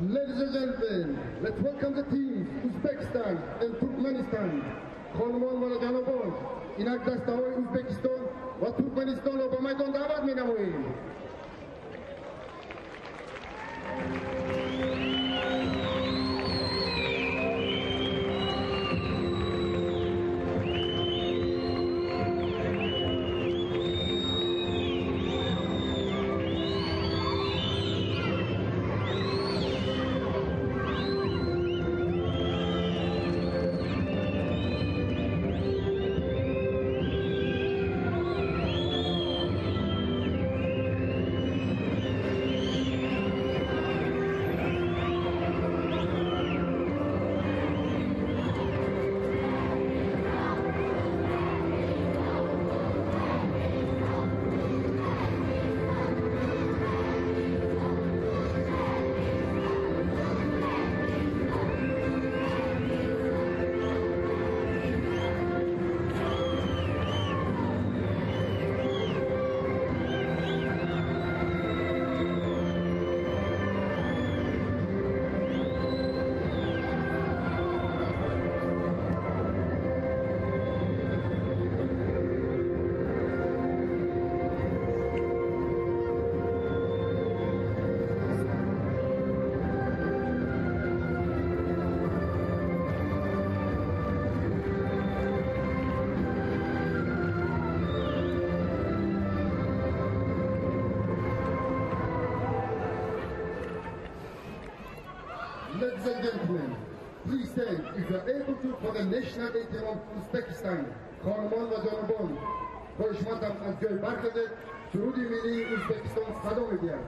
Ladies and gentlemen, let's welcome the teams Uzbekistan and Turkmenistan. خانمان و جنابان، اینک دسته‌های ازبکستان و ترکمنستان را به میدان دعوت می‌نماییم. Ladies and gentlemen, please stand if you are able to for the national anthem of Uzbekistan. خانمان و جنابان، خواهشمندم از جای برخیزید. سرود ملی ازبکستان صدا می‌دهد.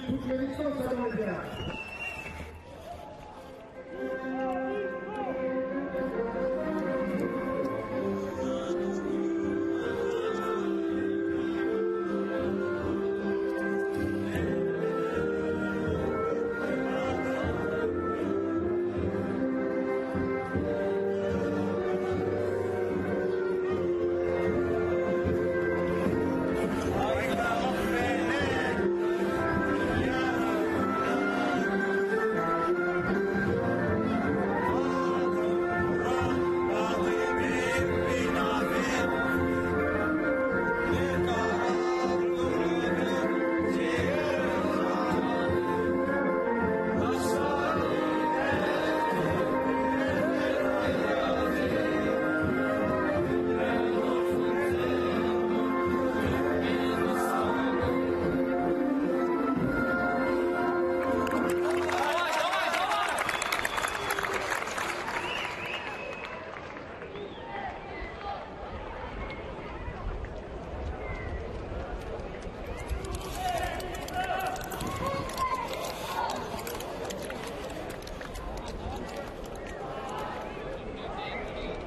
Turkmenistan صدا می‌دهد.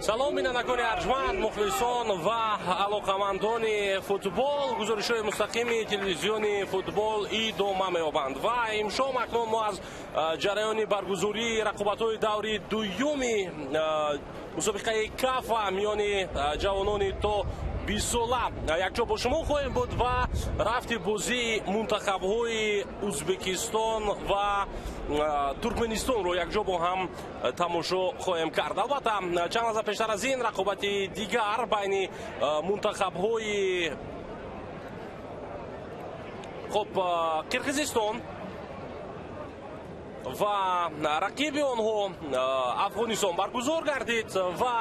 Салом бинандагони арҷманд, мухлисон ва алоқамандони футбол. Гузоришҳои мустақими телевизиони футбол идома меёбанд ва имшом акнун мо аз ҷараёни баргузории рақобатҳои даври дуюми мусобиқаи кафа миёни ҷавонони то 20 сола якҷо бо шумо хоҳем буд ва рафти бозии мунтахабҳои Узбекистон ва Туркменистонро якҷо бо ҳам тамошо хоҳем кард. Албатта, чанд лаҳза пештар аз ин рақобати дигар байни мунтахабҳои хуб Қирғизистон ва рақиби онҳо Афғонистон баргузор гардид ва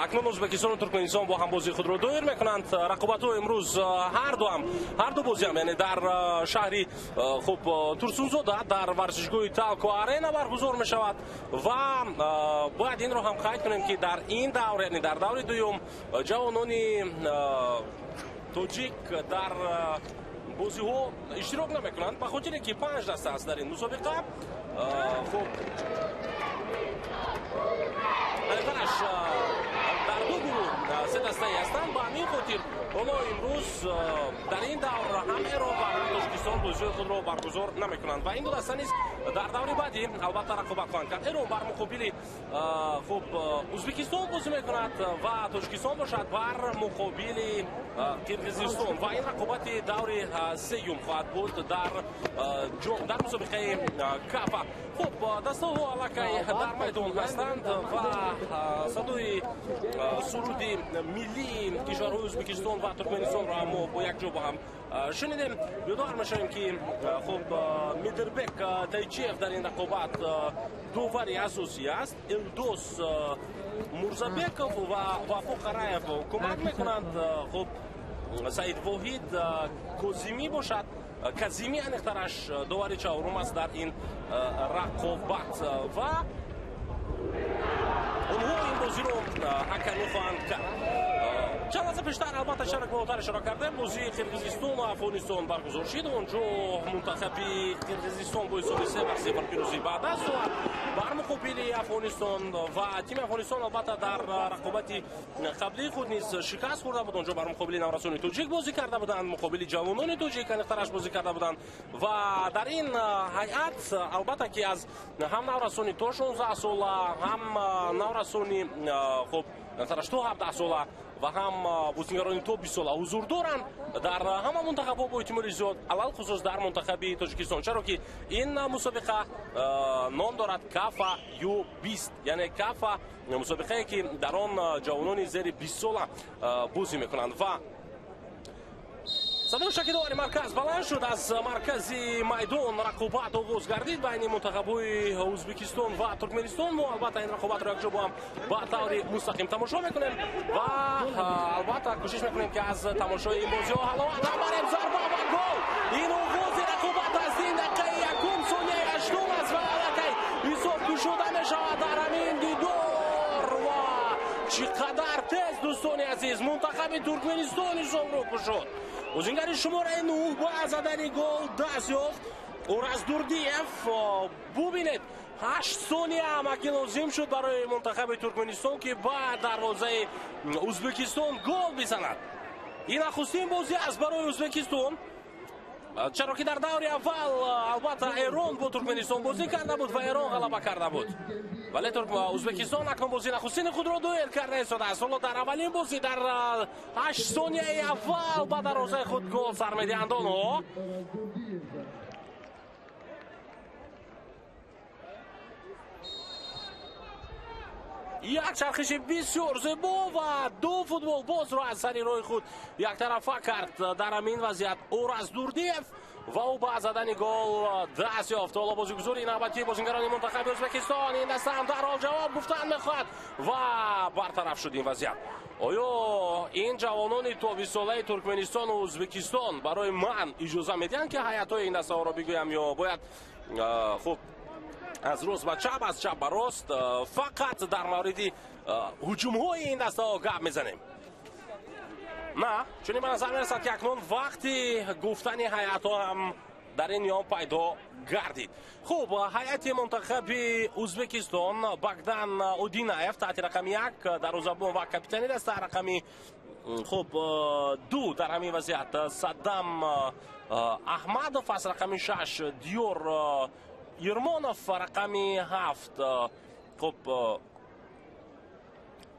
акнун Ӯзбекистону Туркманистон бо ҳам бозии худро доир мекунанд. Рақобатҳо имрӯз ҳарду бозиам, яъне дар шаҳри хуб Турсунзода дар варзишгоҳи Талко Арена баргузор мешавад ва бояд инро ҳам қайд кунем, ки дар ин давр, яъне дар даври дуюм, ҷавонони тоҷик дар бозиҳо иштирок намекунанд, ба хотире ки 5 даста аст дар ин мусобиқа. Хуб, аниқтараш дар ду гурӯҳ се дастае ҳастанд. Ба ҳамин хотир ҳоло имрӯз дар ин давр ҳам Эрон ва ҳам Тоҷикистон бозиҳои худро баргузор намекунанд ва ин ду даста низ дар даври баъдӣ албатта рақобат хоҳанд кард. Эрон бар муқобили хуб Ӯзбекистон бозӣ мекунад ва Тоҷикистон бошад бар муқобили Қирғизистон ва ин рақобати даври сеюм хоҳад буд дар мусобиқаи Кафа. Хуб, дастаҳо аллакай дар майдон ҳастанд ва садои суруди миллии кишварҳои Ӯзбекистон ва Туркманистонро мо бо якҷо бо ҳам шунидем. Ёдовар мешавем, ки хуб Мидирбек Тайчиев дар ин рақобат довари асосӣ аст. Илдос Мурзабеков ва Вафо Қараев кӯмак мекунанд. Хуб, Саид Воҳид Козимӣ бошад, Казимӣ аниқтараш, довари чаҳорум аст дар ин рақобат ва онҳо ин бозиро ҳакамӣ хоҳанд кард. Чанд лаҳза пештар албатта шарак болотар ишора кардем, бозии Қирғизистон ва Афғонистон баргузор шид. Онҷо мунтахаби Қирғизистон бо ҳисоби 3-0 пирӯзӣ ба даст овард бар муқобили Афғонистон ва тими Афғонистон албатта дар рақобати қаблии худ низ шикаст хӯрда буд. Онҷо бар муқобили наврасони тоҷик бозӣ карда буданд, муқобили ҷавонони тоҷик аниқтараш бозӣ карда буданд ва дар ин ҳайат албатта ки аз ҳам наврасони то 16 сола, ҳам наврасони хуб аниқтараш то 17 сола ва ҳам бозигарони то 20 сола ҳузур доранд дар ҳама мунтахабҳо, бо эҳтимоли зиёд алалхусус дар мунтахаби Тоҷикистон, чаро ки ин мусобиқа ном дорад Кафа Ю20, яъне Кафа мусобиқае ки дар он ҷавонони зери 20 сола бозӣ мекунанд. Ва садои шакидовари марказ баланд шуд. Аз маркази майдон рақобат оғоз гардид байни мунтахабҳои Ӯзбекистон ва Туркманистон. Мо албатта ин рақобатро якҷо бо ҳам ба таври мустақим тамошо мекунем ва албатта кӯшиш мекунем, ки аз тамошои ин бозиҳо ҳаловат барем. Зарба ва гол! Ин оғози рақобат аст. Ин дақиқаи якум, сонияи ҳаштум аст ва аллакай ҳисоб кушода мешавад дар ҳамин дидор. Ва чӣ қадар тез, дӯстони азиз, мунтахаби Туркманистон ҳисобро кушод. Бозингари шумораи 9 ба задани гол даст ёфт. Ораздурдиев. Бубинед, 8 сония ҳамагӣ лозим шуд барои мунтахаби Туркманистон, ки ба дарвозаи Ӯзбекистон гол бизанад. Ин нахустин бозӣ аст барои Ӯзбекистон, чаро ки дар даври аввал албатта Эрон бо Туркманистон бозӣ карда буд ва Эрон ғалаба карда буд, вале Ӯзбекистон акнун бозии нахустини худро доир карда истодааст. Ҳоло дар аввалин бозӣ дар 8 сонияи аввал ба дарвозаи худ гол сар медиҳанд онҳо. Як чархиши бисёр зебо ва ду футболбозро аз сари роҳи худ яктарафа кард дар ҳамин вазъият Ораздурдиев ва ӯ ба задани гол даст ёфт. Ҳоло бозигузори навбатии бозингарони мунтахаби Ӯзбекистон. Ин даста ҳам дарҳол ҷавоб гуфтан мехоҳад ва бартараф шуд ин вазъият. Оё ин ҷавонони то 20 солаи Туркманистону Ӯзбекистон барои ман иҷоза медиҳанд, ки ҳайатҳои ин дастаҳоро бигӯям, ё бояд хуб аз рост ба чап, аз чап ба рост фақат дар мавриди ҳуҷумҳои ин дастаҳо гап мезанем? На, чунин ба назар мерасад, ки акнун вақти гуфтани ҳайатҳо ҳам дар ин миён пайдо гардид. Хуб, ҳайати мунтахаби Ӯзбекистон: Багдан Удинаев таҳти рақами 1, дарвозабон ва капитани даста. Рақами хуб 2 дар ҳамин вазъият Саддам Аҳмадов аст, рақами 6 Диёр Ермонов, рақами 7 хуб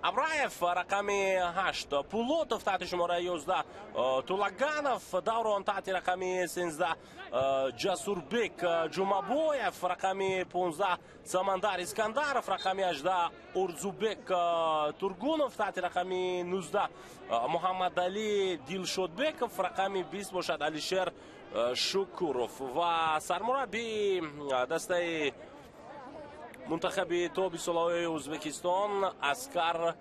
Абраев, рақами 8 Пулотов, таҳти шумораи 11 Тулаганов, Даврон таҳти рақами 13 Ҷасурбек Ҷумабоев, рақами 15 Самандар Искандаров, рақами 18 Орзубек Тургунов, таҳти рақами 19 Муҳаммадалӣ Дилшодбеков, рақами 20 бошад Алишер Шукуров. Ва сармураббии дастаи мунтахаби то бистсолаҳои Ӯзбекистон Аскар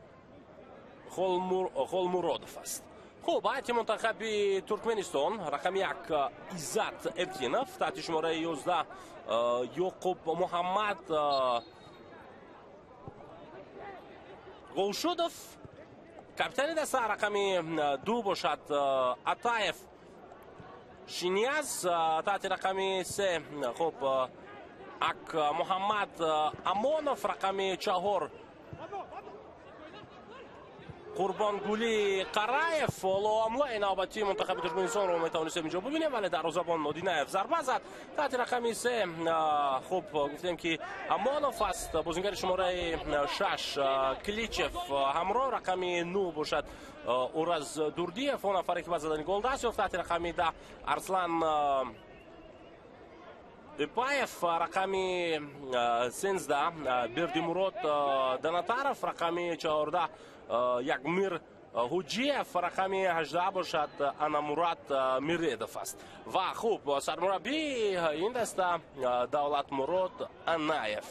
Холмуродов аст. Хуб, ҳайати мунтахаби Туркменистон: рақами 1 Иззат Эркинов, таҳти шумораи 11 Ёқуб Муҳаммад Голшудов, капитани даста, рақами 2 бошад Атаев Шинияз, таҳти рақами 3 хуб Ак Муҳаммад Амонов, рақами 4 Қурбонгулӣ Қараев. Ҳоло ҳамлаи навбатии мунтахаби Туркменистонро метавонистем инҷо бибинем, вале дарвозабон Одинаев зарба зад. Таҳти рақами 3 хуб гуфтем ки Амонов аст, бозингари шумораи 6 Кличев ҳамроҳ, рақами 9 бошад Ураз Дурдиев, он нафаре ки ба задани гол даст ёфт, таҳти рақами 10 Арслан Ипаев, рақами 13 Бердимурод Данатаров, рақами 14 Ягмир Ҳуҷиев, рақами 18 бошад Анамурад Миредов аст. Ва хуб, сармураббии ин даста Давлатмурод Анаев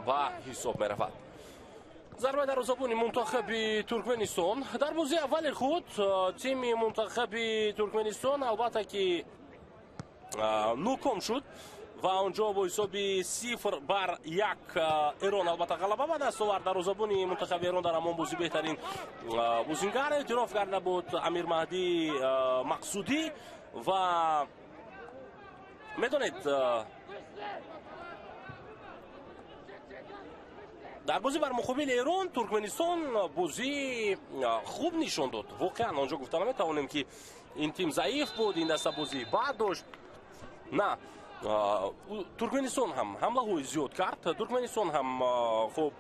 ба ҳисоб меравад. Зарбаи дарвозабони мунтахаби Туркменистон. Дар бозии аввали худ тими мунтахаби Туркменистон албатта ки ноком шуд ва онҷо бо ҳисоби 0-1 Эрон албатта ғалаба ба даст овард. Дарвозабони мунтахаби Эрон дар ҳамон бозӣ беҳтарин бозингар эътироф карда буд Амирмаҳдӣ Мақсудӣ. Ва медонед, дар бозӣ бар муқобили Эрон Туркменистон бозии хуб нишон дод. Воқеан онҷо гуфта наметавонем ки ин тим заиф буд, ин даста бозии бад дошт. На, Туркменистон ҳам ҳамлаҳои зиёд кард, Туркменистон ҳам хуб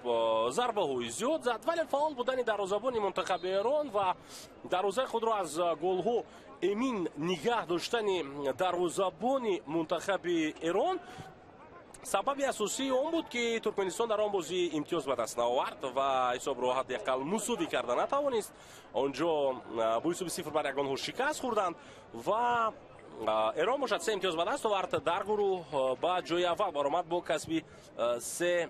зарбаҳои зиёд зад, вале фаъол будани дарвозабони мунтахаби Эрон ва дарвозаи худро аз голҳо эмин нигаҳ доштани дарвозабони мунтахаби Эрон сабаби асосии он буд ки Туркменистон дар он бозӣ имтиёз ба даст наовард ва ҳисобро ҳадди ақал мусовӣ карда натавонист. Онҷо бо ҳисоби 0-1 онҳо шикаст хӯрданд ва Эрон бошад 3 имтиёз ба даст овард, дар гурӯҳ ба ҷои аввал баромад бо касби 3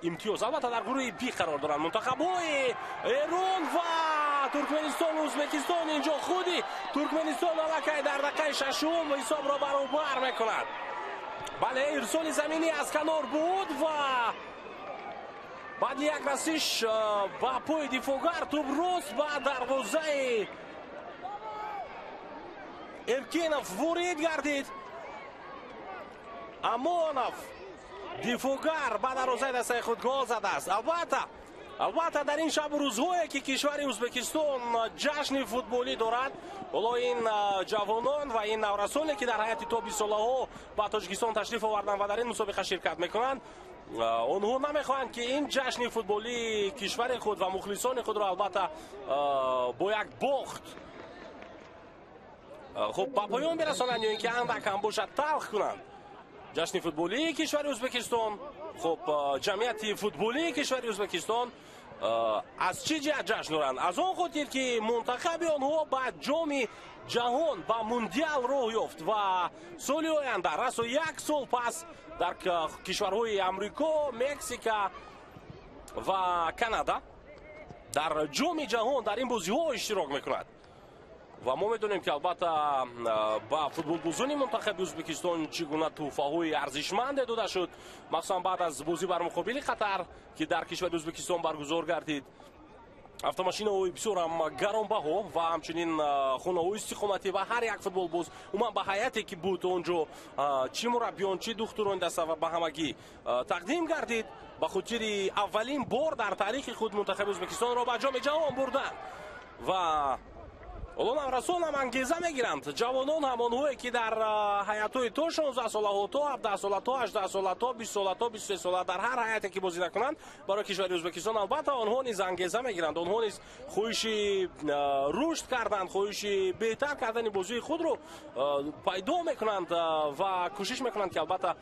имтиёз. Албатта дар гурӯҳи Би қарор доранд мунтахабҳои Эрон ва Туркменистон, Ӯзбекистон. Инҷо худи Туркменистон аллакай дар дақиқаи шашум ҳисобро баробар мекунад. Бале, ирсоли заминӣ аз канор буд ва баъди як расиш ба пои дифоъгар тӯб рост ба дарвозаи Эркинов ворид гардид. Амонов дифоъгар ба дарвозаи дастаи худ гол задааст. Албатта дар ин шабу рӯзҳое ки кишвари Ӯзбекистон ҷашни футболӣ дорад, ҳоло ин ҷавонон ва ин наврасоне ки дар ҳайати то бистсолаҳо ба Тоҷикистон ташриф оварданд ва дар ин мусобиқа ширкат мекунанд, онҳо намехоҳанд ки ин ҷашни футболии кишвари худ ва мухлисони худро албатта бо як бохт хуб ба поён бирасонанд ё ин ки андак ҳам бошад талх кунанд. Ҷашни футболии кишвари Ӯзбекистон, хуб ҷамъияти футболии кишвари Ӯзбекистон аз чӣ ҷиҳат ҷашн доранд? Аз он хотир ки мунтахаби онҳо ба ҷоми ҷаҳон, ба мундиал роҳ ёфт ва соли оянда расо як сол пас дар кишварҳои Амрико, Мексика ва Канада дар ҷоми ҷаҳон дар ин бозиҳо иштирок мекунад. Ва мо медонем ки албатта ба футболбозони мунтахаби Ӯзбекистон чӣ гуна тӯҳфаҳои арзишманде дода шуд, махсусан баъд аз бозӣ бар муқобили Қатар ки дар кишвари Ӯзбекистон баргузор гардид. Автомошинаҳои бисёр ҳам гаронбаҳо ва ҳамчунин хонаҳои истиқоматӣ ва ҳар як футболбоз умуман ба ҳайате ки буд он ҷо чӣ мураббиён, чӣ духтурони даста ва ба ҳамагӣ тақдим гардид. Ба хотири аввалин бор дар таърихи худ мунтахаби Ӯзбекистонро ба ҷоми ҷаҳон бурданд ва Ҳоло наврасон ҳам ангеза мегиранд. Ҷавонон ҳам, онҳое ки дар ҳайатҳои то 16 солаҳо, то 17 сола, то 18 сола, то 20 сола, то 23 сола дар ҳар ҳайате ки бозӣ накунанд барои кишвари Ӯзбекистон, албатта онҳо низ ангеза мегиранд. Онҳо низ хоҳиши рушд кардан, хоҳиши беҳтар кардани бозии худро пайдо мекунанд ва кӯшиш мекунанд, ки албатта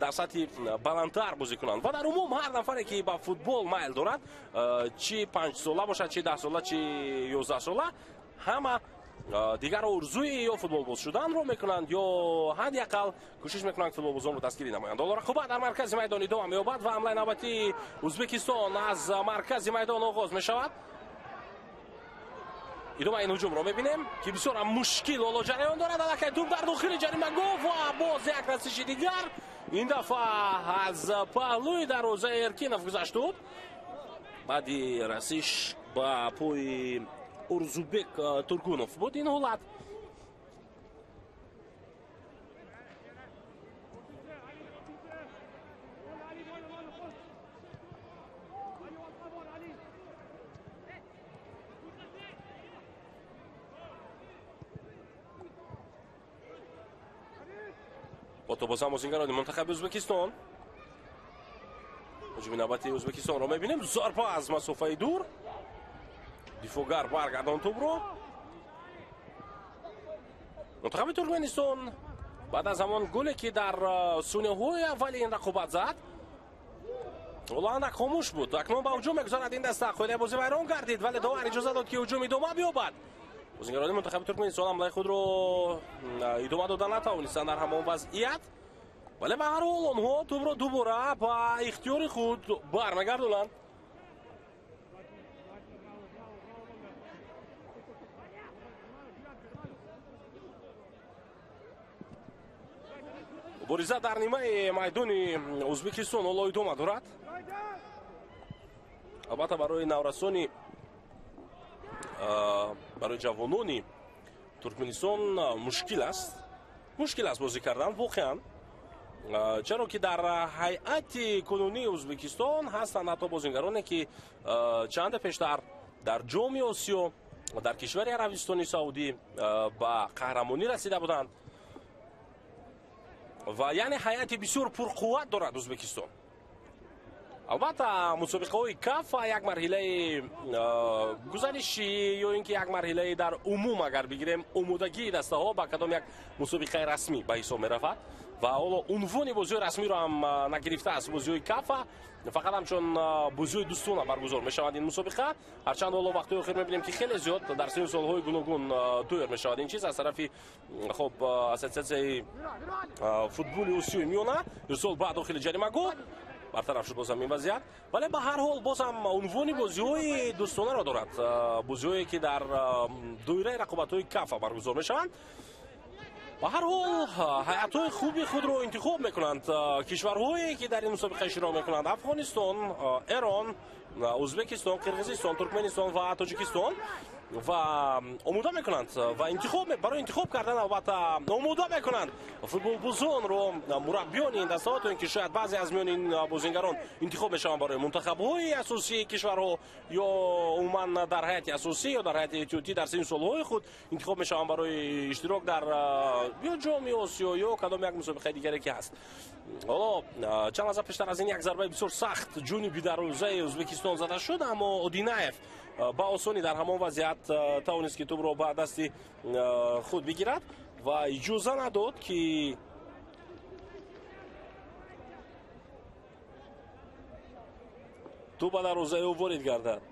дар сатҳи баландтар бозӣ кунанд. Ва дар умум ҳар нафаре ки ба футбол майл дорад, чи 5 сола бошад, чи 10 сола, чи 11 сола, ҳама дигар орзуи ё футболбоз шуданро мекунанд, ё ҳадди ақал кӯшиш мекунанд футболбозонро дастгирӣ намоянд. Ҳоло рақобат дар маркази майдон идома меёбад ва ҳамлаи навбатии Ӯзбекистон аз маркази майдон оғоз мешавад. Идомаи ин ҳуҷумро мебинем, ки бисёр ҳам мушкил ҳоло ҷараён дорад. Аллакай туп дар дохили ҷаримагоҳ ва боз як расиши дигар. Ин дафъа аз паҳлӯи дарвозаи Эркинов гузашт туп. Баъди расиш ба пои Урзубек Тургунов буд ин ҳолат. Бо тобоза бозингарони мунтахаби Ӯзбекистон. Ҳуҷуми навбати Ӯзбекистонро мебинем. Зарба аз масофаи дур. Дифоъгар баргардон тӯбро. Мунтахаби Туркманистон баъд аз ҳамон голе ки дар сониyaҳои аввали ин рақобат зад, ҳоло андак хомӯш буд. Акнун ба ҳуҷум мегузарад ин даста. Қоидаи бозӣ вайрон гардид, вале довар иҷоза дод, ки ҳуҷум идома биёбад. Бозингарони мунтахаби Туркманистон ҳамлаи худро идома дода натавонистанд дар ҳамон вазъият, вале ба ҳар ҳол онҳо тӯбро дубора ба ихтиёри худ бармегардонанд. Мубориза дар нимаи майдони Ӯзбекистон ҳоло идома дорад. Албатта барои наврасони, барои ҷавонони Туркманистон мушкил аст. Мушкил аст бозӣ кардан воқеан. Чаро ки дар ҳайати кунунии Ӯзбекистон ҳастанд ҳатто бозингароне ки чанде пештар дар Ҷоми Осиё дар кишвари Арабистони Саудӣ ба қаҳрамонӣ расида буданд. Ва яъне ҳайати бисёр пурқувват дорад Ӯзбекистон. Албатта мусобиқаҳои КАФ як марҳилаи гузаришӣ ё ин ки як марҳилаи дар умум агар бигирем омодагии дастаҳо ба кадом як мусобиқаи расмӣ ба ҳисоб меравад. Ва ҳоло унвони бозиҳои расмиро ҳам нагирифтааст бозиҳои КАФа, фақат ҳамчун бозиҳои дӯстона баргузор мешавад ин мусобиқа. Ҳарчанд ҳоло вақтҳои охир мебинем, ки хеле зиёд дар синну солҳои гуногун доир мешавад ин чиз аз тарафи хоб ассотсиатсияи футболи Осиёи Миёна. Ирсол ба дохили ҷаримагоҳ бартараф шуд бозам ин вазъият, вале ба ҳар ҳол бозам унвони бозиҳои дӯстонаро дорад, бозиҳое ки дар доираи рақобатҳои КАФа баргузор мешаванд. Ба ҳар ҳол ҳайатҳои хуби худро интихоб мекунанд кишварҳое ки дар ин мусобиқа иштирок мекунанд: Афғонистон, Эрон, Ӯзбекистон, Қирғизистон, Туркманистон ва Тоҷикистон. Ва омода мекунанд ва барои интихоб кардан албатта омода мекунанд футболбозонро мураббиёни ин дастаҳо, то ин ки шояд баъзе аз миёни ин бозингарон интихоб мешаванд барои мунтахабҳои асосии кишварҳо ё умуман дар ҳайати асосӣ ё дар ҳайати эҳтиётӣ дар синни солҳои худ интихоб мешаванд барои иштирок дар ё Ҷоми Осиё ё кадом як мусобиқаи дигаре ки ҳаст. Ҳоло чанд лаҳза пештар аз ин як зарбаи бисёр сахт ҷониби дарвозаи Ӯзбекистон зада шуд, аммо Одинаев ба осонӣ дар ҳамон вазъият тавонист, ки тӯбро ба дасти худ бигирад ва иҷоза надод, ки тӯб ба дарвозаи ӯ ворид гардад.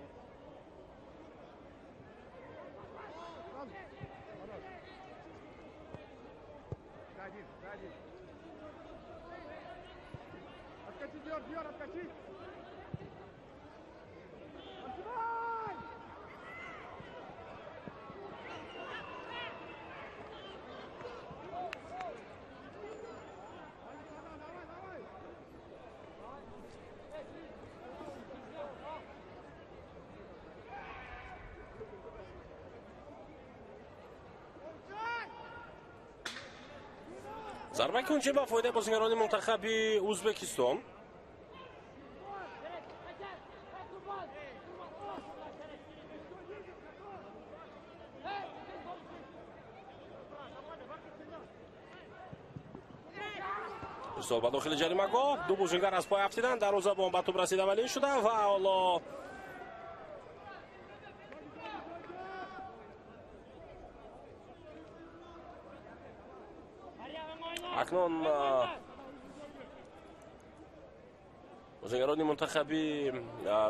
Зарбаи кунҷӣ ба фоидаи бозингарони мунтахаби Ӯзбекистон. Ирсол ба дохили ҷаримагоҳ, ду бозингар аз пой афтиданд, дарвозабон ба тӯб расида вале шуда ва ҳоло акнун бозингарони мунтахаби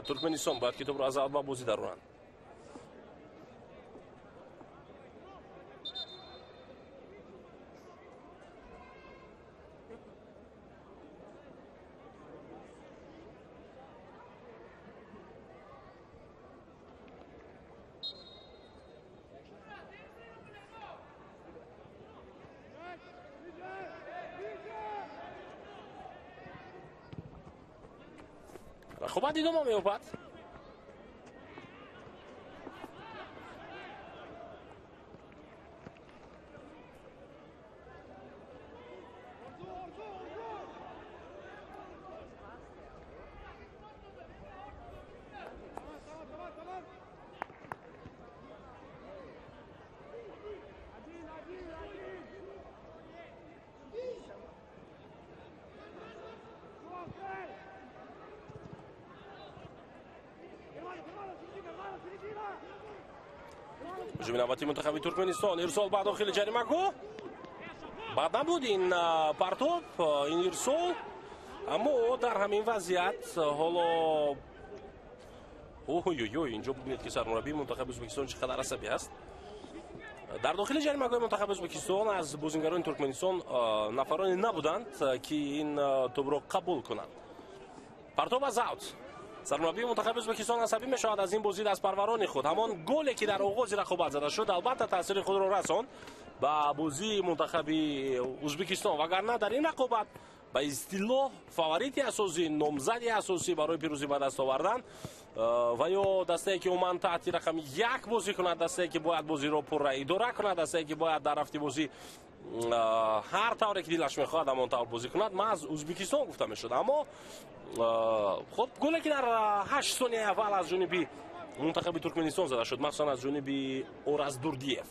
Туркманистон бояд ки тӯбро аз аввал ба бозӣ дароранд. Рақобат идома меёбад. Ҳуҷуми навбатии мунтахаби Туркманистон. Ирсол ба дохили ҷаримагоҳ. Бад набуд ин партоб, ин ирсол, аммо дар ҳамин вазъият ҳоло ой-ой-ой, инҷо бибинед ки сармураббии мунтахаби Ӯзбекистон чӣ қадар асабӣ аст. Дар дохили ҷаримагоҳи мунтахаби Ӯзбекистон аз бозингарони Туркманистон нафароне набуданд, ки ин тӯбро қабул кунанд. Партоб аз аут. Сармураббии мунтахаби Ӯзбекистон асабӣ мешавад аз ин бозӣ дастпарварони худ. Ҳамон голе ки дар оғози рақобат зада шуд, албатта таъсири худро расонд ба бозии мунтахаби Ӯзбекистон, вагарна дар ин рақобат ба истилоҳ фаворити асосӣ, номзади асосӣ барои пирӯзӣ ба даст овардан ва ё дастае ки умуман таҳти рақами як бозӣ кунад, дастае ки бояд бозиро пурра идора кунад, дастае ки бояд дар рафти бозӣ ҳар тавре ки дилаш мехоҳад ҳамон тавр бозӣ кунад, маҳз Ӯзбекистон гуфта мешуд. Аммо хуб, голе ки дар 8 сонияи аввал аз ҷониби мунтахаби Туркманистон зада шуд, махсусан аз ҷониби Ораздурдиев,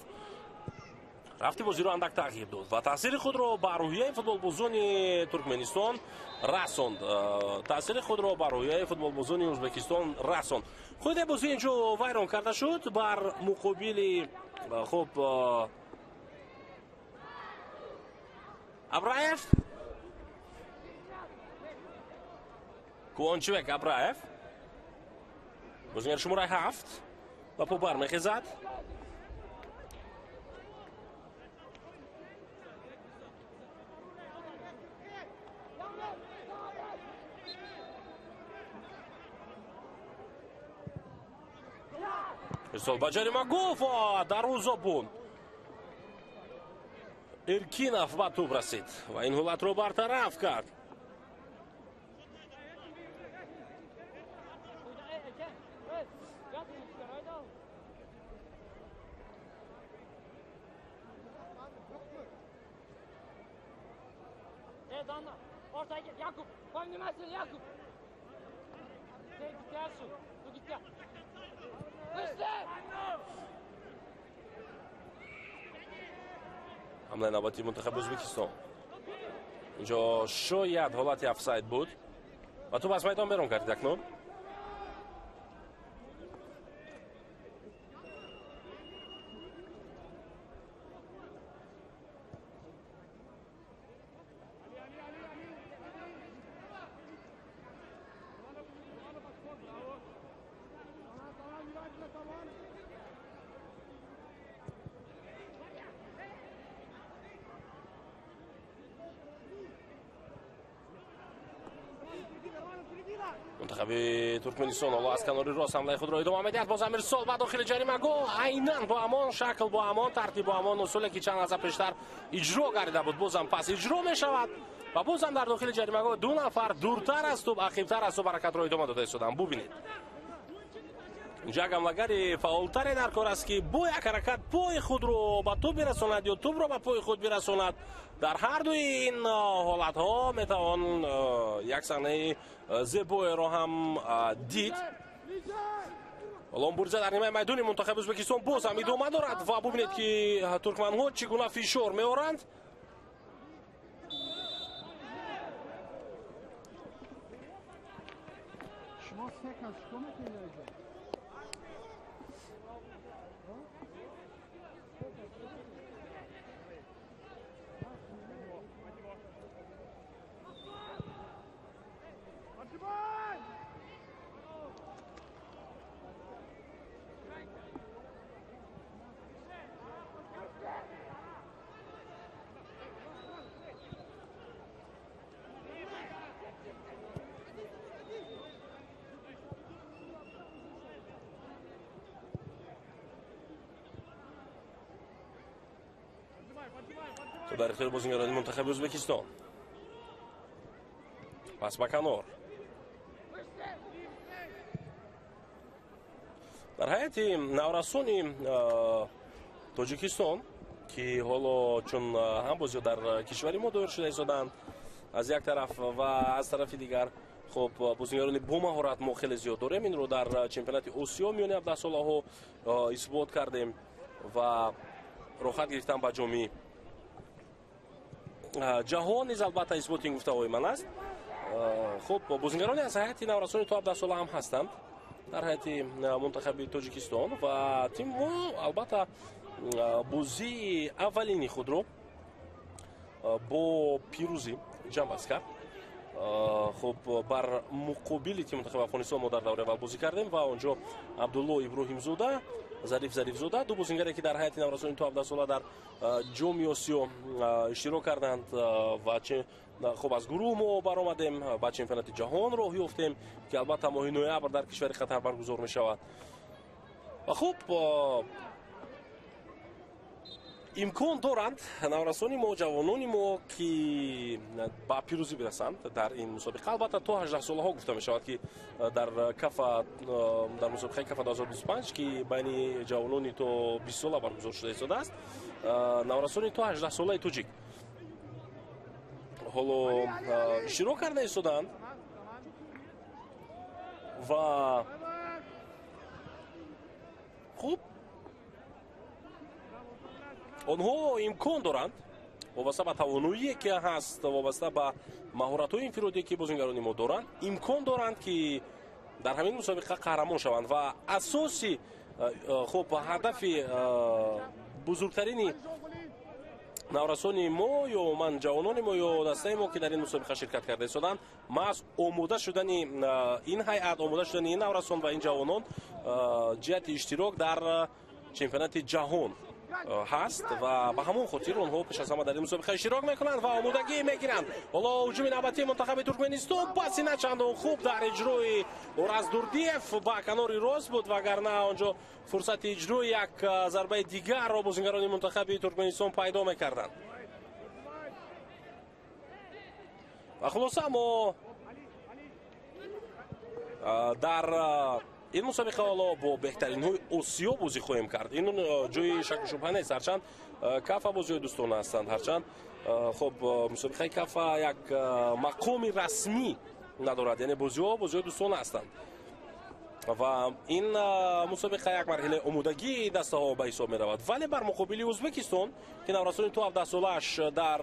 рафти бозиро андак тағйир дод ва таъсири худро ба рӯҳияи футболбозони Туркманистон расонд, таъсири худро ба рӯҳияи футболбозони Ӯзбекистон расонд. Худи бозӣ инҷо вайрон карда шуд бар муқобили хуб Абраев, Куончибек Абраев, бозигари шумораи 7 ба по бармехезад. Ирсол ба ҷаримагоҳ ва дарвозабон Эркинов ба тӯб расид ва ин ҳолатро бартараф кард. Ҳамлаи навбатии мунтахаби Ӯзбекистон. Инҷо шояд ҳолати офсайд буд ва тӯб аз майдон берун кардид акнун. Мунтахаби Туркманистон ҳоло аз канори рост ҳамлаи худро идома медиҳад. Боз ҳам ирсол ба дохили ҷаримагоҳ, айнан бо ҳамон шакл, бо ҳамон тартиб, бо ҳамон усуле ки чанд лаҳза пештар иҷро гардида буд, бозам пас иҷро мешавад ва бозам дар дохили ҷаримагоҳ ду нафар дуртар аз тӯб, ақибтар аз тӯб ҳаракатро идома дода истоданд. Бубинед, инҷо як ҳамлагари фаъолтаре дар кор аст, ки бо як ҳаракат пои худро ба тӯб бирасонад ё тӯбро ба пои худ бирасонад. Дар ҳар дуи ин ҳолатҳо метавон як саҳнаи зебоеро ҳам дид. Ҳоло мубориза дар нимаи майдони мунтахаби Ӯзбекистон боз ҳам идома дорад ва бубинед ки туркманҳо чӣ гуна фишор меоранд. Дар ихтиёри бозингарони мунтахаби Ӯзбекистон. Пас ба канор. Дар ҳайати наврасони Тоҷикистон, ки ҳоло чун ҳам бозиҳо дар кишвари мо доир шуда истоданд аз як тараф ва аз тарафи дигар, хуб, бозингарони бомаҳорат мо хеле зиёд дорем. Инро дар чемпионати Осиё миёни 17 солаҳо исбот кардем ва роҳхат гирифтан ба ҷоми ҷаҳон низ албатта исботи ин гуфтаҳои ман аст. Хуб, бозингарони аз ҳайати наврасони то 17 сола ҳам ҳастанд дар ҳайати мунтахаби Тоҷикистон ва тим мо албатта бозии аввалини худро бо пирӯзӣ ҷамъбаст кард. Хуб, бар муқобили тими мунтахаби Афғонистон мо дар давраи аввал бозӣ кардем ва он ҷо Абдулло Иброҳимзода, Зариф Зарифзода, ду бозингаре, ки дар ҳайати наврасони то 17 сола дар Ҷоми Осиё иштирок карданд ва, хуб, аз гурӯҳ мо баромадем, ба чемпионати ҷаҳон роҳ ёфтем, ки албатта моҳи ноябр дар кишвари Қатар баргузор мешавад. Ва, хуб, имкон доранд наврасони мо, ҷавонони мо, ки ба пирӯзӣ бирасанд дар ин мусобиқа. Албатта, то 18 солаҳо гуфта мешавад, ки дар Кафа, дар мусобиқаи Кафа 2025, ки байни ҷавонони то 20 сола баргузор шуда истодааст, наврасони то 18 солаи тоҷик ҳоло иштирок карда истодаанд. Ва, хуб, онҳо имкон доранд, вобаста ба тавоноие ки ҳаст, вобаста ба маҳоратҳои инфиродие, ки бозингарони мо доранд, имкон доранд, ки дар ҳамин мусобиқа қаҳрамон шаванд. Ва асоси, хуб, ҳадафи бузургтарини наврасони мо ё ман ҷавонони мо ё дастаи мо, ки дар ин мусобиқа ширкат карда истоданд, маҳз омода шудани ин ҳайат, омода шудани ин наврасон ва ин ҷавонон ҷиҳати иштирок дар чемпионати ҷаҳон ҳаст. Ва ба ҳамон хотир онҳо пеш аз ҳама дар ин мусобиқа иштирок мекунанд ва омодагӣ мегиранд. Ҳоло ҳуҷуми навбатии мунтахаби Туркманистон, паси на чандон хуб дар иҷрои Ораздурдиев ба канори рост буд, вагарна онҷо фурсати иҷрои як зарбаи дигарро бозингарони мунтахаби Туркманистон пайдо мекарданд. Ва хулоса, мо дар ин мусобиқа ҳоло бо беҳтаринҳои Осиё бозӣ хоҳем кард, ин ҷои шаку шубҳа нест. Ҳарчанд Кафа бозиҳои дӯстона ҳастанд, ҳарчанд, хуб, мусобиқаи Кафа як мақоми расмӣ надорад, яъне бозиҳо бозиҳои дӯстона ҳастанд ва ин мусобиқа як марҳилаи омодагии дастаҳо ба ҳисоб меравад. Вале бар муқобили Ӯзбекистон, ки наврасони то 17 солааш дар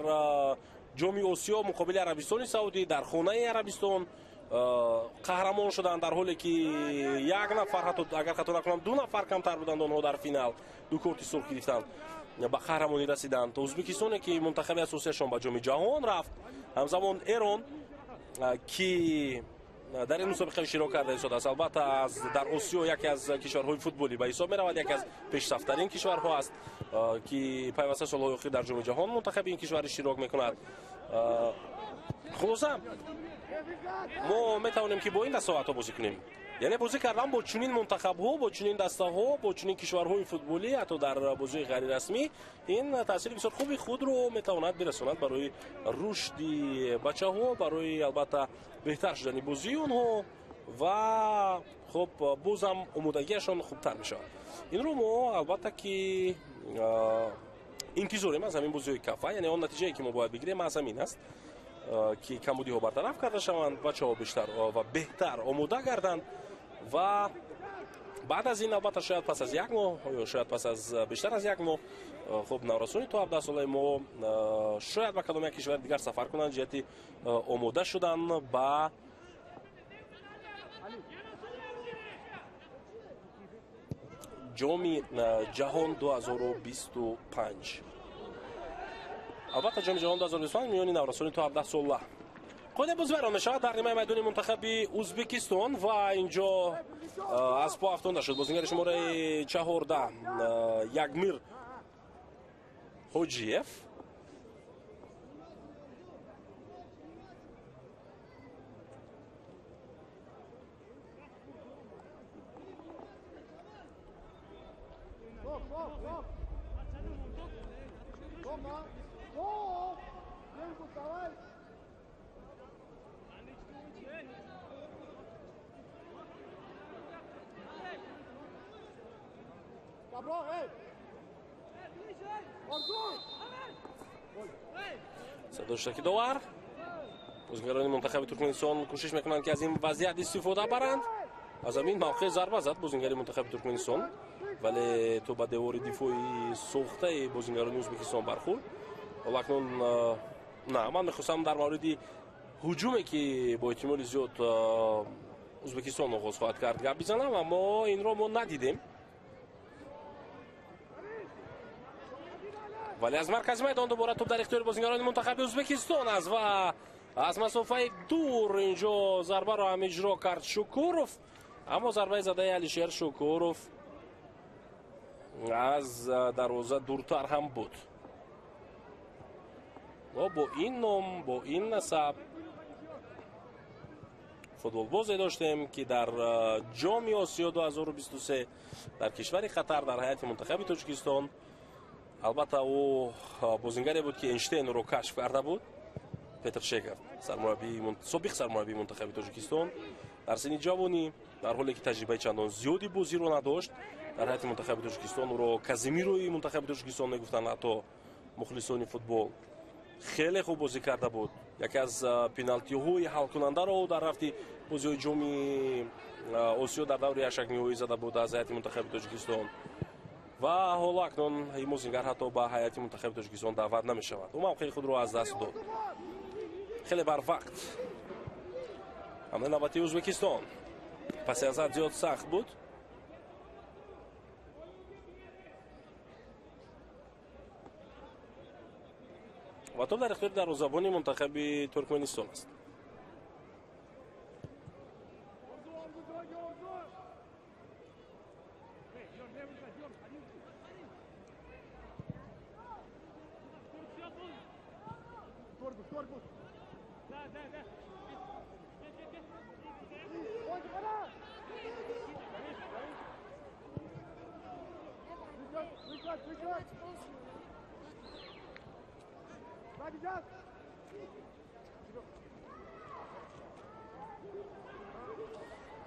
Ҷоми Осиё муқобили Арабистони Саудӣ дар хонаи Арабистон қаҳрамон шуданд, дар ҳоле ки як нафар, ҳатто агар хато накунам, ду нафар камтар буданд онҳо дар финал, ду корти сурх гирифтанд, ба қаҳрамонӣ расиданд. Ӯзбекистоне, ки мунтахаби асосияшон ба Ҷоми ҷаҳон рафт, ҳамзамон Эрон, ки дар ин мусобиқа иштирок карда истодааст, албатта, аз дар Осиё яке аз кишварҳои футболӣ ба ҳисоб меравад, яке аз пешсафтарин кишварҳо аст, ки пайваста солҳои охир дар Ҷоми ҷаҳон мунтахаби ин кишвар иштирок мекунад. Хулоса, мо метавонем, ки бо ин дастаҳо ҳатто бозӣ кунем, яъне бозӣ кардан бо чунин мунтахабҳо, бо чунин дастаҳо, бо чунин кишварҳои футболӣ, ҳатто дар бозиҳои ғайрирасмӣ, ин таъсири бисёр хуби худро метавонад бирасонад барои рушди бачаҳо, барои, албатта, беҳтар шудани бозии онҳо ва, хуб, бозам омодагиашон хубтар мешавад. Инро мо, албатта, ки интизорем аз ҳамин бозиҳои Кафа, яъне он натиҷае, ки мо бояд бигирем, аз ҳамин аст, ки камбудиҳо бартараф карда шаванд, бачаҳо бештар ва беҳтар омода гарданд. Ва баъд аз ин, албатта, шояд пас аз як моҳ ё шояд пас аз бештар аз як моҳ, хуб, наврасони то 17 солаи мо шояд ба кадом як кишвари дигар сафар кунанд ҷиҳати омода шудан ба Ҷоми ҷаҳон 2025. Албатта, Ҷоми ҷаҳон 2025 миёни наврасони то 17 сола. Қоидаи бозӣ вайрон мешавад дар нимаи майдони мунтахаби Ӯзбекистон ва инҷо аз по афтонда шуд бозингари шумораи 14 Ягмир Ҳоҷиев. Садоштаки довар. Бозингарони мунтахаби Туркманистон кӯшиш мекунанд, ки аз ин вазъият истифода баранд. Аз ҳамин мавқеъ зарба зад бозингари мунтахаби Туркманистон, вале то ба девори дифои сохтаи бозингарони Ӯзбекистон бархӯрд. Ҳоло акнун на, ман мехостам дар мавриди ҳуҷуме, ки бо эҳтимоли зиёд Ӯзбекистон оғоз хоҳад кард, гап бизанам, аммо инро мо надидем. Вале аз маркази майдон дубора тӯб дар ихтиёри бозингарони мунтахаби Ӯзбекистон аст ва аз масофаи дур инҷо зарбаро ҳам иҷро кард Шукуров, аммо зарбаи задаи Алишер Шукуров аз дарвоза дуртар ҳам буд. Бо ин ном, бо ин насаб футболбозе доштем, ки дар Ҷоми Осиё 2023 дар кишвари Қатар дар ҳайати мунтахаби Тоҷикистон, албатта, ӯ бозингаре буд, ки Эйнштейнро кашф карда буд. Петр Шеков, собиқ сармураббии мунтахаби Тоҷикистон, дар синни ҷавонӣ, дар ҳоле ки таҷрибаи чандон зиёди бозиро надошт, дар ҳайати мунтахаби Тоҷикистон ӯро Казимирои мунтахаби Тоҷикистон мегуфтанд ҳатто мухлисони футбол. Хеле хуб бозӣ карда буд. Яке аз пеналтиҳои ҳалкунандаро ӯ дар рафти бозиҳои Ҷоми Осиё дар даври ҳаштякниҳоӣ зада буд аз ҳайати мунтахаби Тоҷикистон. Ва ҳоло акнун ин бозингар ҳатто ба ҳайати мунтахаби Тоҷикистон даъват намешавад. Ӯ мавқеи худро аз даст дод. Хеле барвақт. Ҳамлаи навбатии Ӯзбекистон. Паси аз ҳад зиёд сахт буд. Ва тӯб дар ихтиёри дарвозабони мунтахаби Туркманистон аст.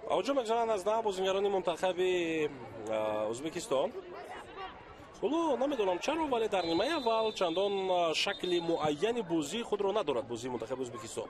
Ҳуҷум мегузаранд аз нав бозингарони мунтахаби Ӯзбекистон. Ҳоло намедонам чаро, вале дар нимаи аввал чандон шакли муайяни бозии худро надорад бозии мунтахаби Ӯзбекистон.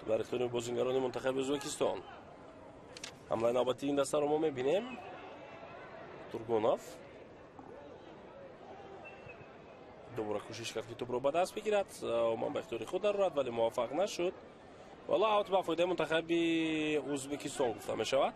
Дар ихтиёри бозингарони мунтахаби Ӯзбекистон. Ҳамлаи навбатии ин дастаро мо мебинем. Тургунов дубора кӯшиш кард, ки тӯбро ба даст бигирад, умуман ба ихтиёри худ дарорад, вале муваффақ нашуд. Вале аут ба фоидаи мунтахаби Ӯзбекистон гуфта мешавад.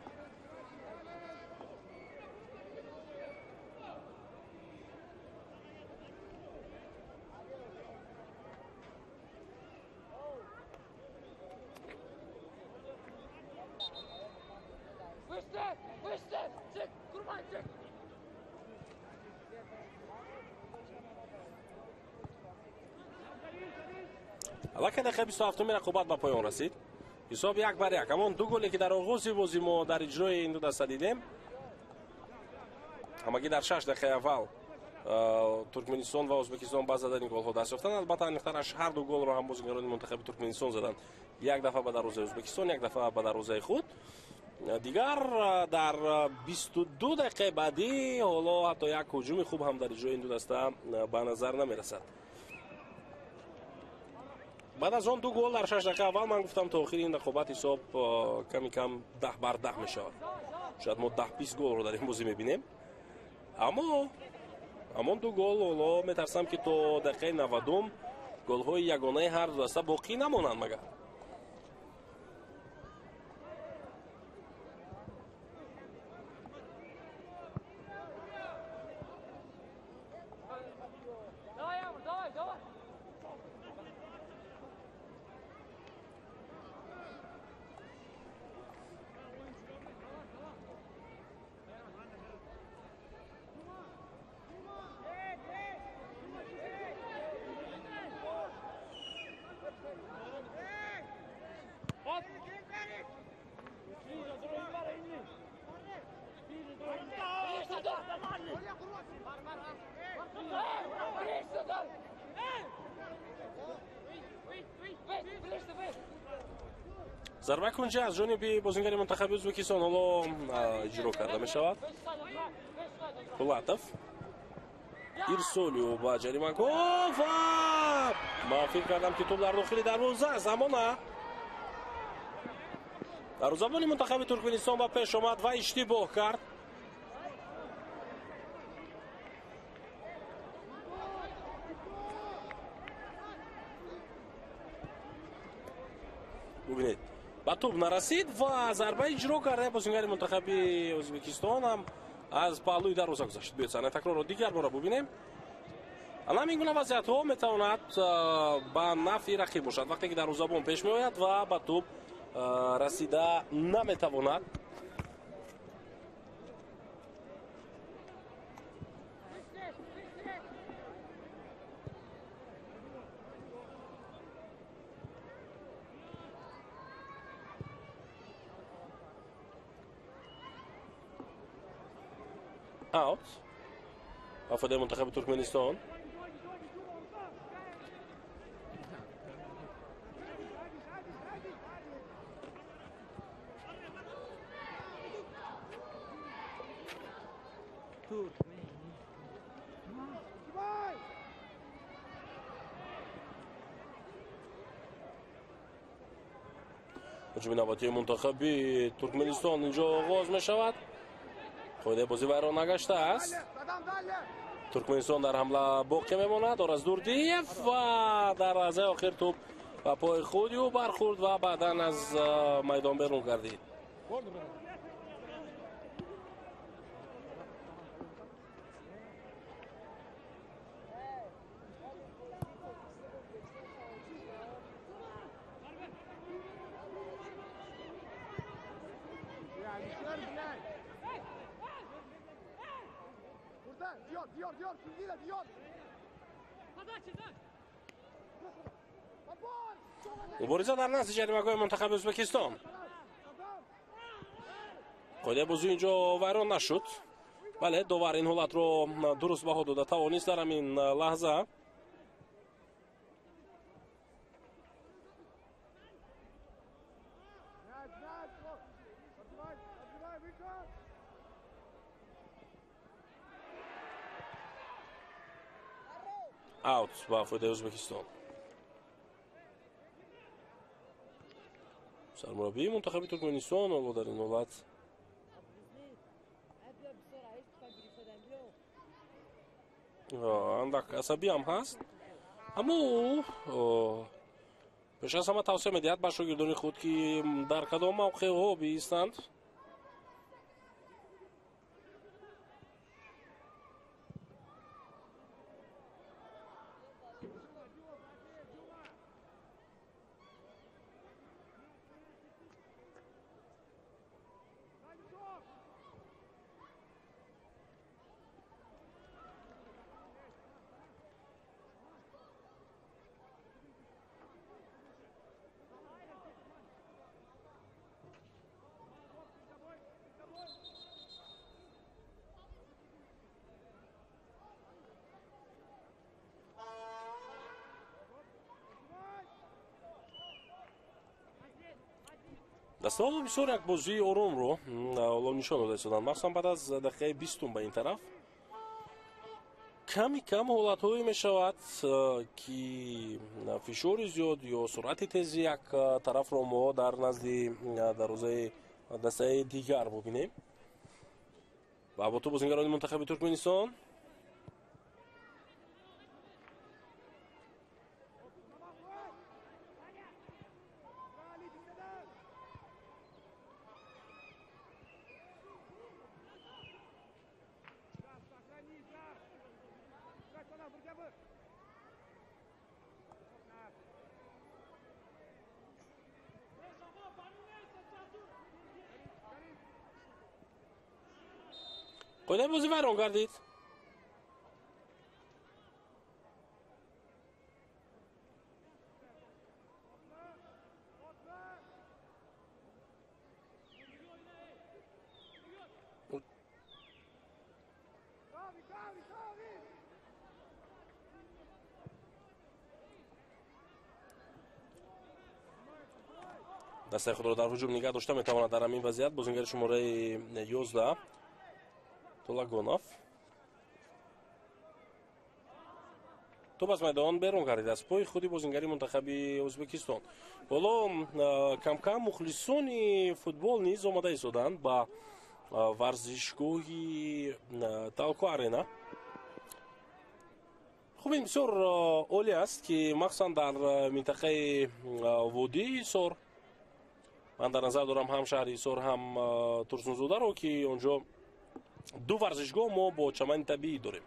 Аллакай дақиқаи 27-уми рақобат ба поён расид. Ҳисоб 1-1. Ҳамон ду голе ки дар оғози бозӣ мо дар иҷрои ин ду даста дидем, ҳамагӣ дар 6 дақиқаи аввал Туркманистон ва Ӯзбекистон ба задани голҳо даст ёфтанд. Албатта аниқтараш ҳар ду голро ҳам бозигарони мунтахаби Туркманистон заданд. Як дафъа ба дарвозаи Ӯзбекистон, як дафъа ба дарвозаи худ. Дигар дар 22 дақиқаи баъдӣ ҳоло ҳатто як ҳуҷуми хуб ҳам дар иҷрои ин ду даста ба назар намерасад. Баъд аз он ду гол дар 6 дақиқа аввал, ман гуфтам, то охири ин рақобат ҳисоб ками кам 10-10 мешавад. Шояд мо 10-20 голро дар ин бозӣ мебинем. Аммо ҳамон ду гол ҳоло метарсам ки то дақиқаи 90 голҳои ягонаи ҳар ду даста боқӣ намонанд магар. Зарбаи кунҷа аз ҷониби бозингари мунтахаби Ӯзбекистон ҳоло иҷро карда мешавад. Пулатов ирсоли ӯ ба ҷаримагоҳ ва ман фикр кардам ки тӯб дар дохили дарвоза аст, аммо на. Дарвозабони мунтахаби Туркманистон ба пеш омад ва иштибоҳ кард. Бубинед, ба тӯб нарасид ва зарба иҷро карда бозингари мунтахаби Ӯзбекистон ҳам аз паҳлӯи дарвоза гузашт. Биёед саҳнаи такрорро дигар бора бубинем. Ана ҳамин гуна вазъиятҳо метавонад ба нафъи рақиб бошад, вақте ки дарвозабон пеш меояд ва ба тӯб расида наметавонад. Аут ба фоидаи мунтахаби Туркманистон. Ҳуҷуми навбатии мунтахаби Туркманистон инҷо оғоз мешавад. Қоидаи бозӣ вайрон нагаштааст. Туркманистон дар ҳамла боқӣ мемонад. Ораз Дурдиев ва дар лаҳзаи охир тӯб ба пои худи ӯ бархӯрд ва баъдан аз майдон берун гардид. Мубориза дар назди ҷаримагоҳи мунтахаби Ӯзбекистон. Қоидаи бозӣ инҷо вайрон нашуд. Бале, довар ин ҳолатро дуруст баҳо дода тавонист дар ҳамин лаҳза. Аут ба фоидаи Ӯзбекистон. Сармураббии мунтахаби Туркманистон ҳоло дар ин ҳолат андак асабӣ ҳам ҳаст, аммо ӯ пеш аз ҳама тавсия медиҳад ба шогирдони худ, ки дар кадом мавқеъҳо биистанд. Дастаҳо бисёр як бозии оромро ҳоло нишон дода истоданд, махсусан баъд аз дақиқаи 20 ба ин тараф. Ками кам ҳолатҳое мешавад, ки фишори зиёд ё суръати тези як тарафро мо дар назди дарвозаи дастаи дигар бубинем. Ва бо ту бозингарони мунтахаби Туркманистон. Қоидаи бозӣ вайрон гардид. Дастаи худро дар ҳуҷум нигаҳ дошта метавонад дар ҳамин вазъият бозингари шумораи 11 Толагонов. Топ аз майдон берун гардид аз пои худи бозингари мунтахаби Ӯзбекистон. Ҳоло камкам мухлисони футбол низ омада истоданд ба варзишгоҳи Талко Арена. Хуб, ин бисёр олӣ аст, ки махсусан дар минтақаи водии Ҳисор, ман дар назар дорам ҳам шаҳри Ҳисор, ҳам Турсунзодаро, ки онҷо ду варзишгоҳ мо бо чамани табиӣ дорем.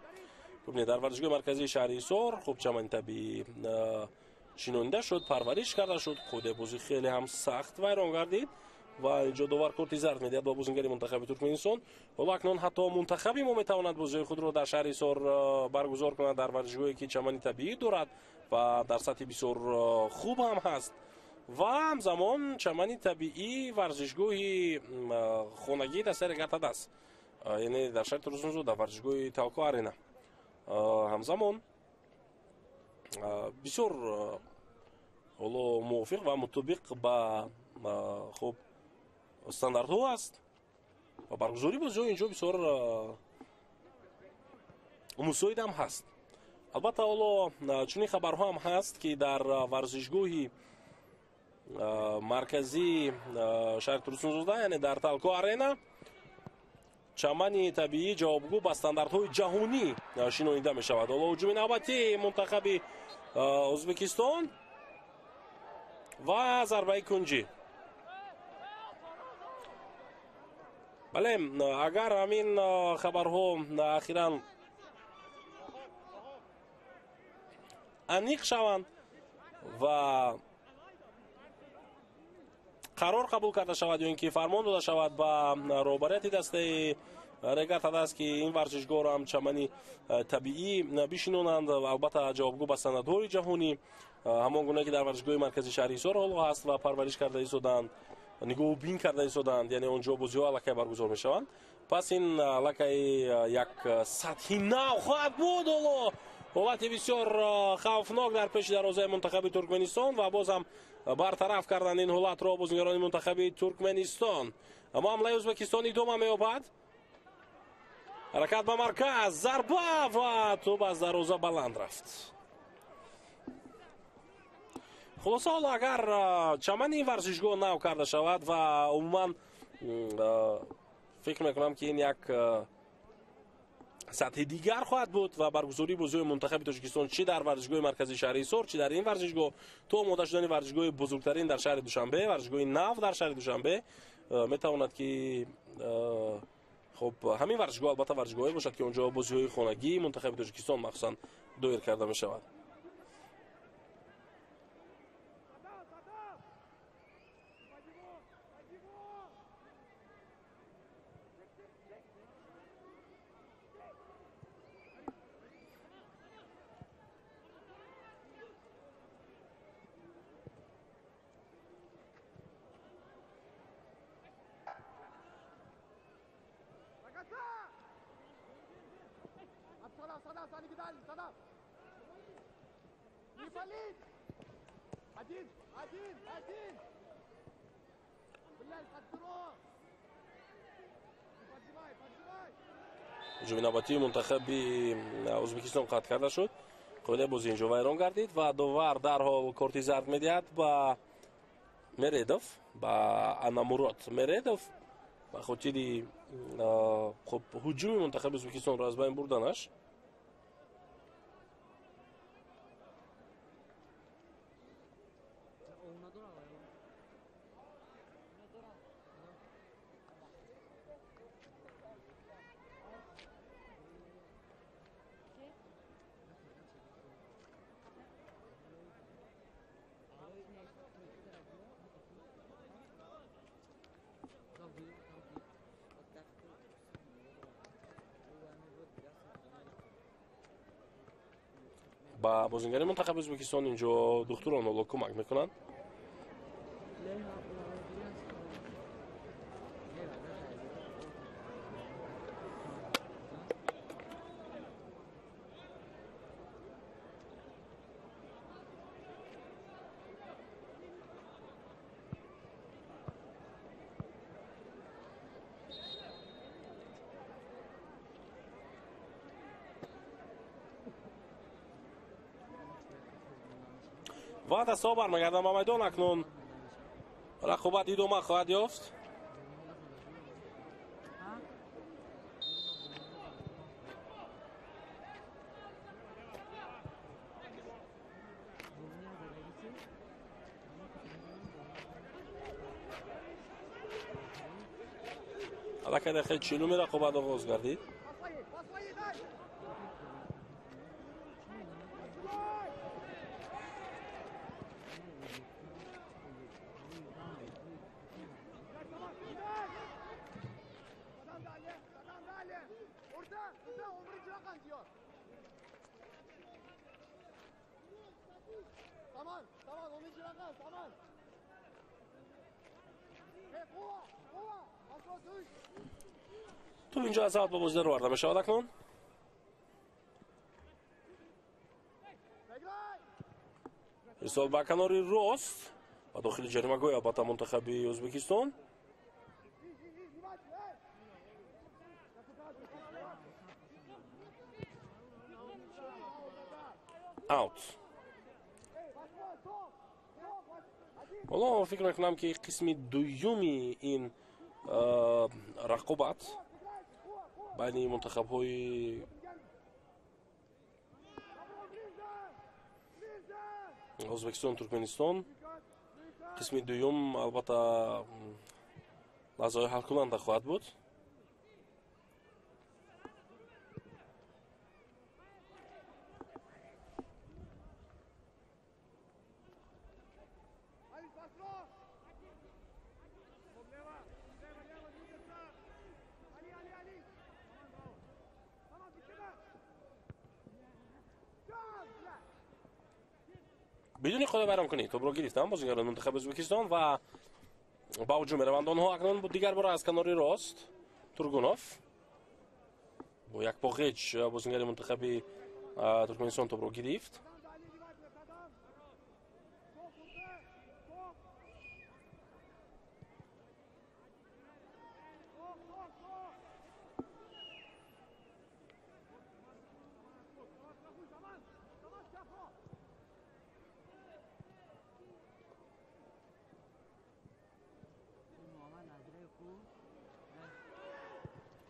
Бубинед, дар варзишгоҳи марказии шаҳри Ҳисор хуб чамани табиӣ шинонида шуд, парвариш карда шуд. Қоидаи бозӣ хеле ҳам сахт вайрон гардид ва инҷо довар корти зард медиҳад ба бозингари мунтахаби Туркманистон. Ҳоло акнун ҳатто мунтахаби мо метавонад бозиҳои худро дар шаҳри Ҳисор баргузор кунад, дар варзишгоҳе ки чамани табиӣ дорад ва дар сатҳи бисёр хуб ҳам ҳаст. Ва ҳамзамон чамани табиӣ варзишгоҳи хонагии дастаи Регар-ТадАЗ, яъне дар шаҳри Турсунзода варзишгоҳи Талко Арена. Ҳамзамон бисёр ҳоло мувофиқ ва мутобиқ ба хуб стандартҳо аст ва баргузории бозиҳо инҷо бисёр мусоид ҳам ҳаст. Албатта ҳоло чунин хабарҳо ҳам ҳаст, ки дар варзишгоҳи марказии шаҳри Турсунзода, яъне дар Талко Арена, чамани табиӣ ҷавобгӯ ба стандартҳои ҷаҳонӣ шинонида мешавад. Ҳоло ҳуҷуми навбатии мунтахаби Ӯзбекистон ва зарбаи кунҷӣ. Бале, агар ҳамин хабарҳо ахиран аниқ шаванд ва қарор қабул карда шавад ё ин ки фармон дода шавад ба роҳбарияти дастаи Регар-ТадАЗ, ки ин варзишгоҳро ҳам чамани табиӣ бишинонанд ва албатта ҷавобгӯ ба стандартҳои ҷаҳонӣ, ҳамон гуна ки дар варзишгоҳи марказии шаҳри Ҳисор ҳоло ҳаст ва парвариш карда истоданд, нигоҳубин карда истоданд, яъне онҷо бозиҳо аллакай баргузор мешаванд. Пас ин аллакай як сатҳи нав хоҳад буд. Ҳоло ҳолати бисёр хавфнок дар пеши дарвозаи мунтахаби Туркманистон ва боз ҳам бартараф карданд ин ҳолатро бозингарони мунтахаби Туркманистон. Аммо ҳамлаи Ӯзбекистон идома меёбад. Ҳаракат ба марказ, зарба ва тӯб аз дарвоза баланд рафт. Хулоса, ҳоло агар чамани ин варзишгоҳ нав карда шавад ва умуман фикр мекунам, ки ин як сатҳи дигар хоҳад буд ва баргузории бозиҳои мунтахаби Тоҷикистон чӣ дар варзишгоҳи марказии шаҳри Ҳисор, чӣ дар ин варзишгоҳ, то омода шудани варзишгоҳи бузургтарин дар шаҳри Душанбе, варзишгоҳи нав дар шаҳри Душанбе, метавонад ки хуб ҳамин варзишгоҳ албатта варзишгоҳе бошад, ки онҷо бозиҳои хонагии мунтахаби Тоҷикистон махсусан доир карда мешавад. Ҳуҷуми навбатии мунтахаби Ӯзбекистон қатъ карда шуд. Қоидаи бозӣ инҷо вайрон гардид ва довар дарҳол корти зард медиҳад ба Мередов, ба Анамурод Мередов ба хотири хуб ҳуҷуми мунтахаби Ӯзбекистонро аз байн бурданаш. Ба бозингари мунтахаби Ӯзбекистон инҷо духтурон ҳоло кӯмак мекунанд. Ва дастҳо бармегарданд ба майдон. Акнун рақобат идома хоҳад ёфт. Аллакай дақиқаи 40-уми рақобат оғоз гардид. Тӯб инҷо аз аввал ба бозидар оварда мешавад акнун. Ирсол ба канори рост ба дохили ҷаримагоҳи албатта мунтахаби Ӯзбекистон. Аут. Ҳоло фикр мекунам, ки қисми дуюми ин рақобат байни мунтахабҳои Ӯзбекистон, Туркманистон қисми дуюм албатта лаҳзаҳои ҳалкунанда хоҳад буд. Бидуни қоида вайрон кунӣ тӯбро гирифтанд бозингарони мунтахаби Ӯзбекистон ва ба ҳуҷум мераванд онҳо. Акнун дигар бора аз канори рост Тургунов бо як поғеҷ бозингари мунтахаби Туркманистон тӯбро гирифт.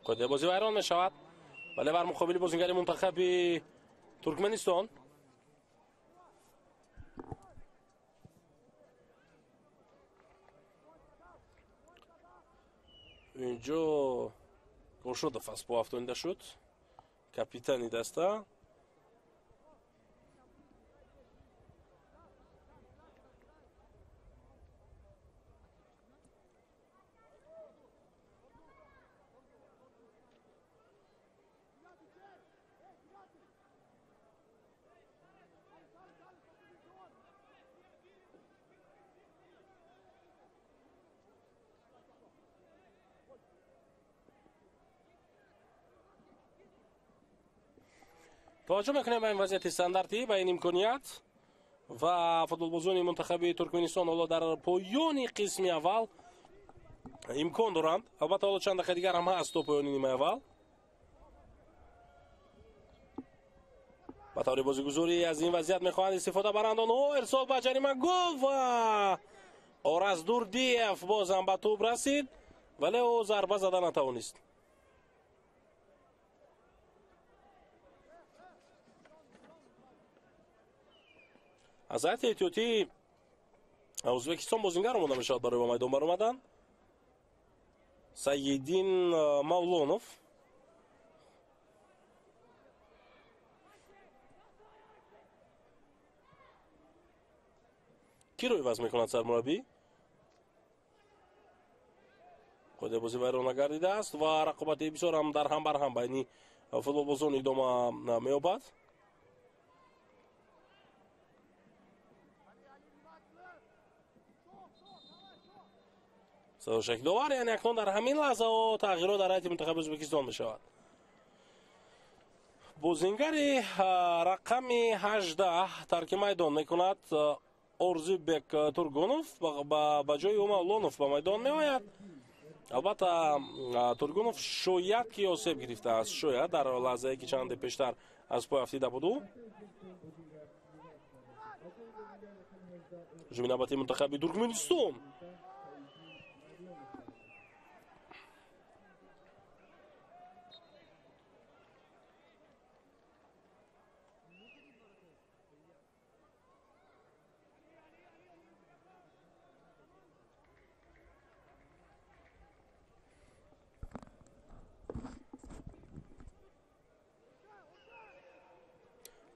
Қоидаи бозӣ вайрон мешавад, вале бар муқобили бозингари мунтахаби Туркманистон. Инҷо Гошодов аз по афтонида шуд, капитани даста. Таваҷҷӯҳ мекунем ба ин вазъияти стандартӣ, ба ин имконият ва футболбозони мунтахаби Туркманистон ҳоло дар поёни қисми аввал имкон доранд. Албатта, ҳоло чанд дақиқа дигар ҳам ҳаст то поёни нимаи аввал. Ба таври бозигузорӣ аз ин вазъият мехоҳанд истифода баранд онҳо. Ирсол ба ҷаримагоҳ ва Ораз Дурдиев бозам ба тӯб расид, вале ӯ зарба зада натавонист. Аз ҳайати эҳтиётии Ӯзбекистон бозингар омода мешавад барои ба майдон баромадан. Сайиддин Мавлонов. Киро иваз мекунад сармураббӣ? Қоидаи бозӣ вайрон нагардидааст ва рақобати бисёр ҳам дар ҳам бар ҳам байни футболбозон идома меёбад. Шакдовар, яъне акнун дар ҳамин лаҳзаҳо тағйирот дар ҳайати мунтахаби Ӯзбекистон мешавад. Бозингари рақами 18 тарки майдон мекунад. Орзубек Тургунов ба ҷои ӯ Мавлонов ба майдон меояд. Албатта Тургунов шояд ки осеб гирифтааст, шояд дар лаҳзае ки чанде пештар аз пой афтида буд ӯ. Ҳуҷуми навбатии мунтахаби Туркманистон.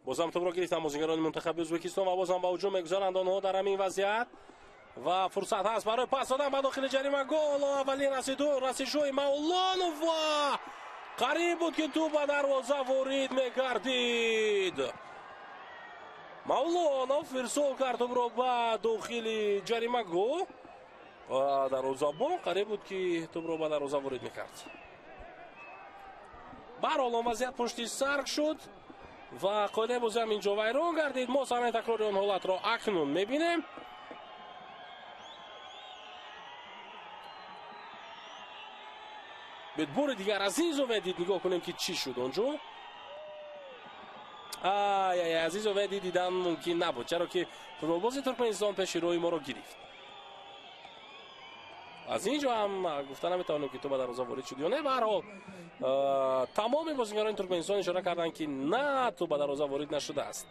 Бозам тӯбро гирифтанд бозингарони мунтахаби Ӯзбекистон ва бозам ба ҳуҷум мегузаранд онҳо дар ҳамин вазъият ва фурсат ҳаст барои пас додан ба дохили ҷаримагоҳ. Аввалин расишои Мавлонов ва қариб буд ки тӯб ба дарвоза ворид мегардид. Мавлонов ирсол кард тӯбро ба дохили ҷаримагоҳ ва дарвозабон қариб буд ки тӯбро ба дарвоза ворид мекард. Баҳрҳол он вазъият пушти сар шуд ва қоидаи бозӣ ҳам инҷо вайрон гардид. Мо саҳнаи такрори он ҳолатро акнун мебинем. Бори дигар аз ин зовия дид нигоҳ кунем ки чӣ шуд онҷо. Ай, аз ин зовия дид дидан мумкин набуд, чаро ки футболбози Туркманистон пеши роҳи моро гирифт. Аз ин ҷо ҳам гуфта наметавонем ки ту ба дарвоза ворид шуд ё не. Ба ҳар ҳол тамоми бозингарони Туркманистон ишора карданд ки на, ту ба дарвоза ворид нашудааст.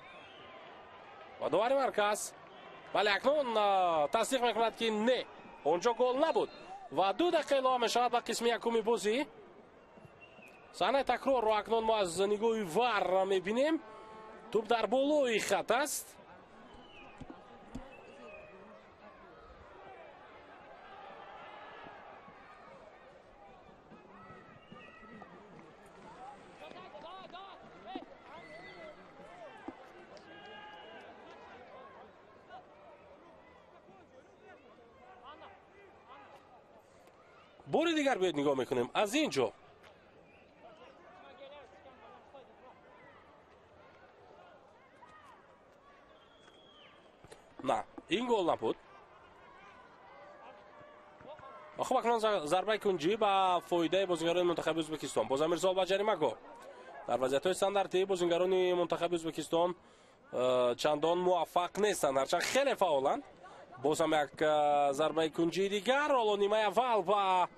Ва довари марказ бале акнун тасдиқ мекунад ки не, онҷо гол набуд ва 2 дақиқа илова мешавад ба қисми якуми бозӣ. Саҳнаи такрорро акнун мо аз нигоҳи вар мебинем. Тӯб дар болои хат аст. Бори дигар биёед нигоҳ мекунем аз ин ҷо. На, ин гол набуд. Хуб, акнун зарбаи кунҷӣ ба фоидаи бозингарони мунтахаби Ӯзбекистон. Бозам ирсол ба ҷаримагоҳ. Дар вазъиятҳои стандартӣ бозингарони мунтахаби Ӯзбекистон чандон муваффақ нестанд, ҳарчанд хеле фаъоланд. Бозам як зарбаи кунҷии дигар. Ҳоло нимаи аввал ба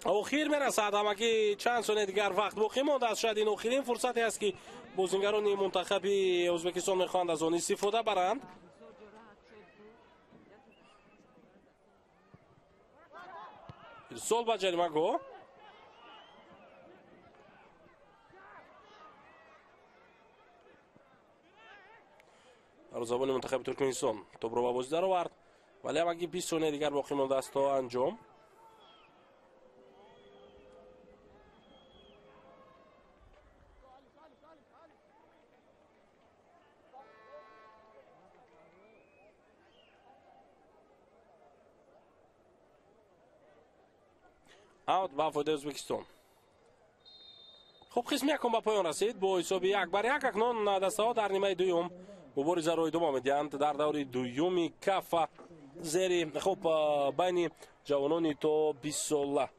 охир мерасад. Ҳамагӣ чанд сония дигар вақт боқӣ мондааст. Шояд ин охирин фурсате аст ки бозингарони мунтахаби Ӯзбекистон мехоҳанд аз он истифода баранд. Ирсол ба ҷаримагоҳ. Дарвозабони мунтахаби Туркманистон тӯбро ба бозӣ даровард, вале ҳамагӣ 20 сония дигар боқӣ мондааст то анҷом. Аут ба фоидаи Ӯзбекистон. Хуб, қисми якум ба поён расид бо ҳисоби 1-1. Акнун дастаҳо дар нимаи дуюм муборизаро идома медиҳанд дар даври дуюми кафа зери хуб байни ҷавонони то 20 сола.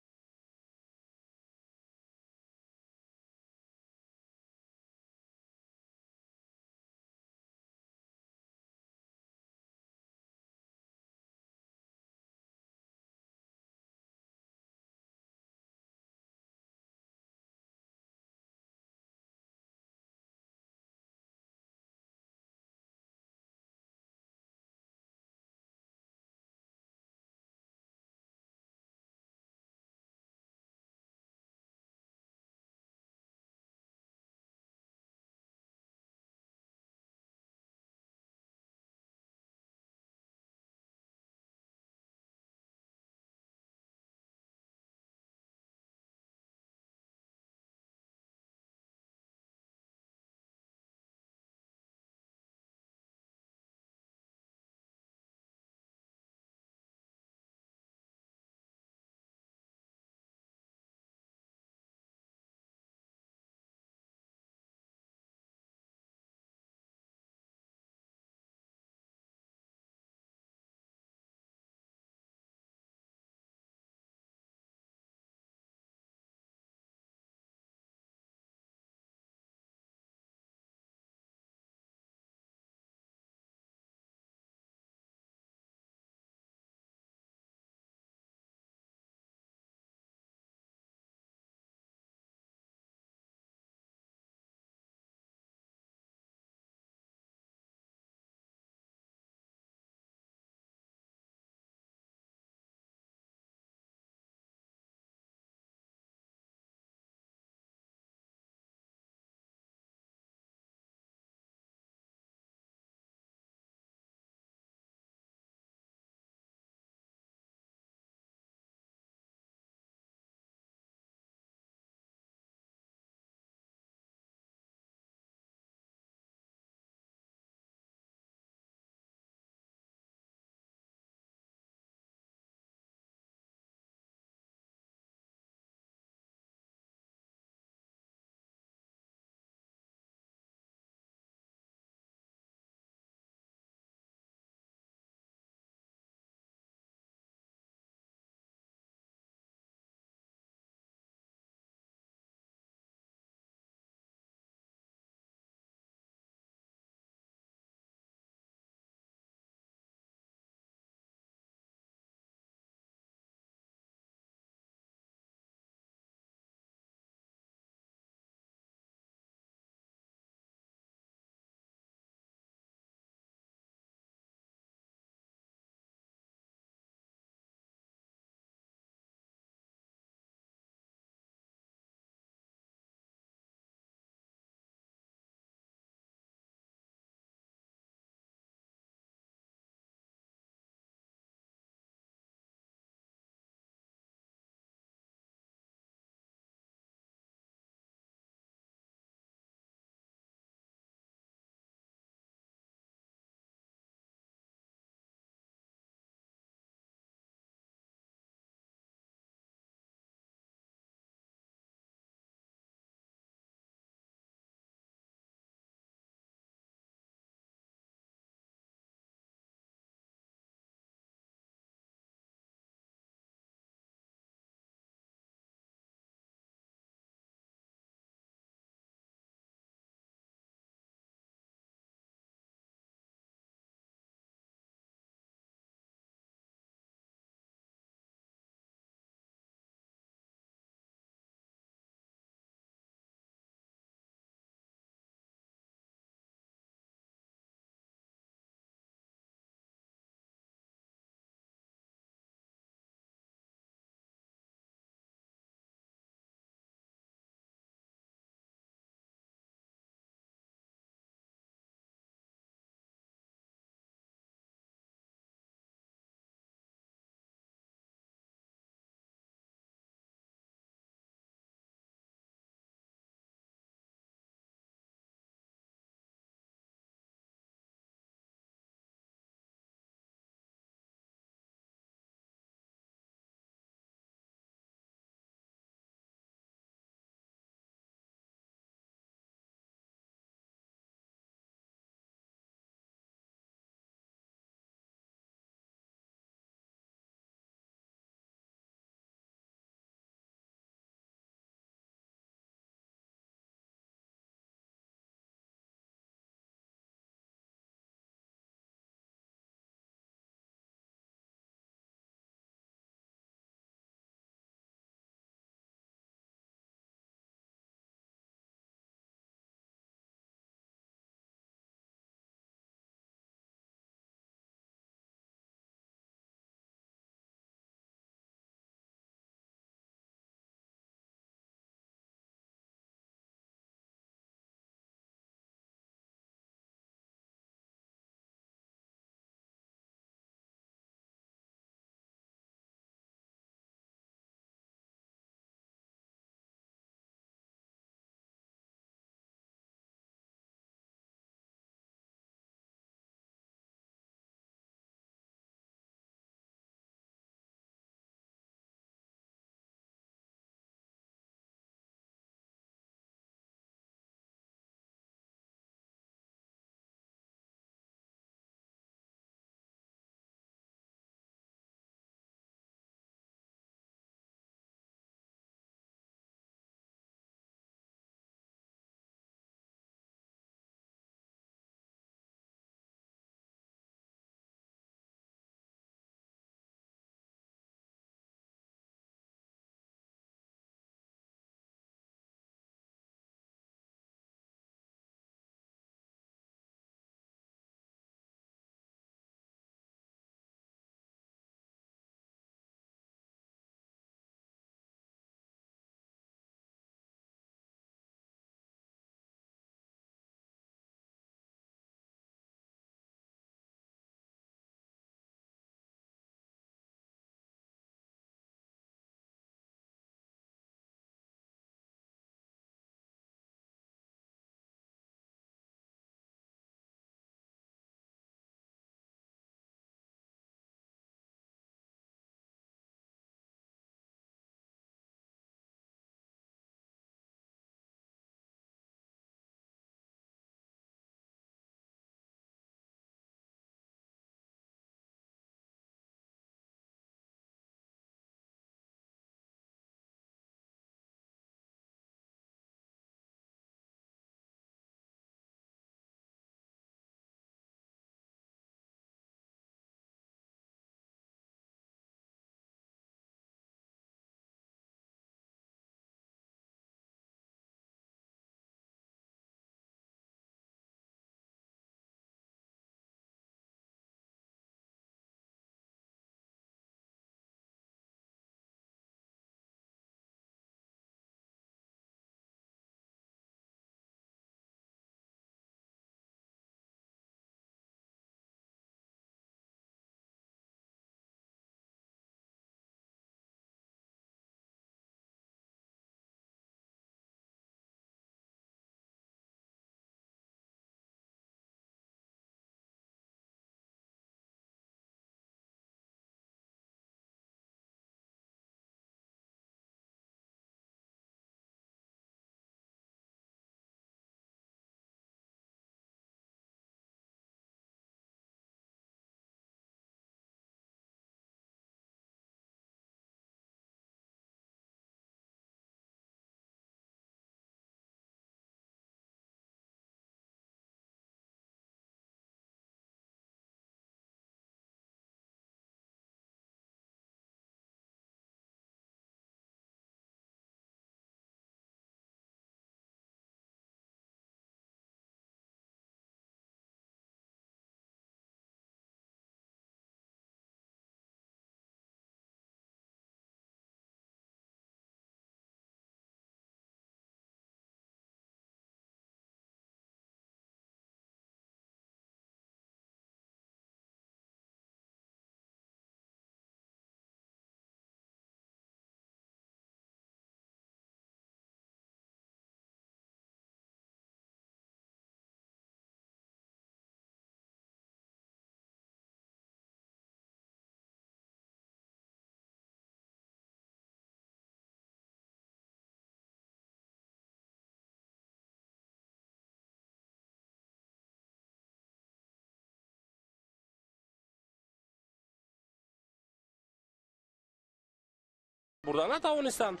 бурда натавонистанд.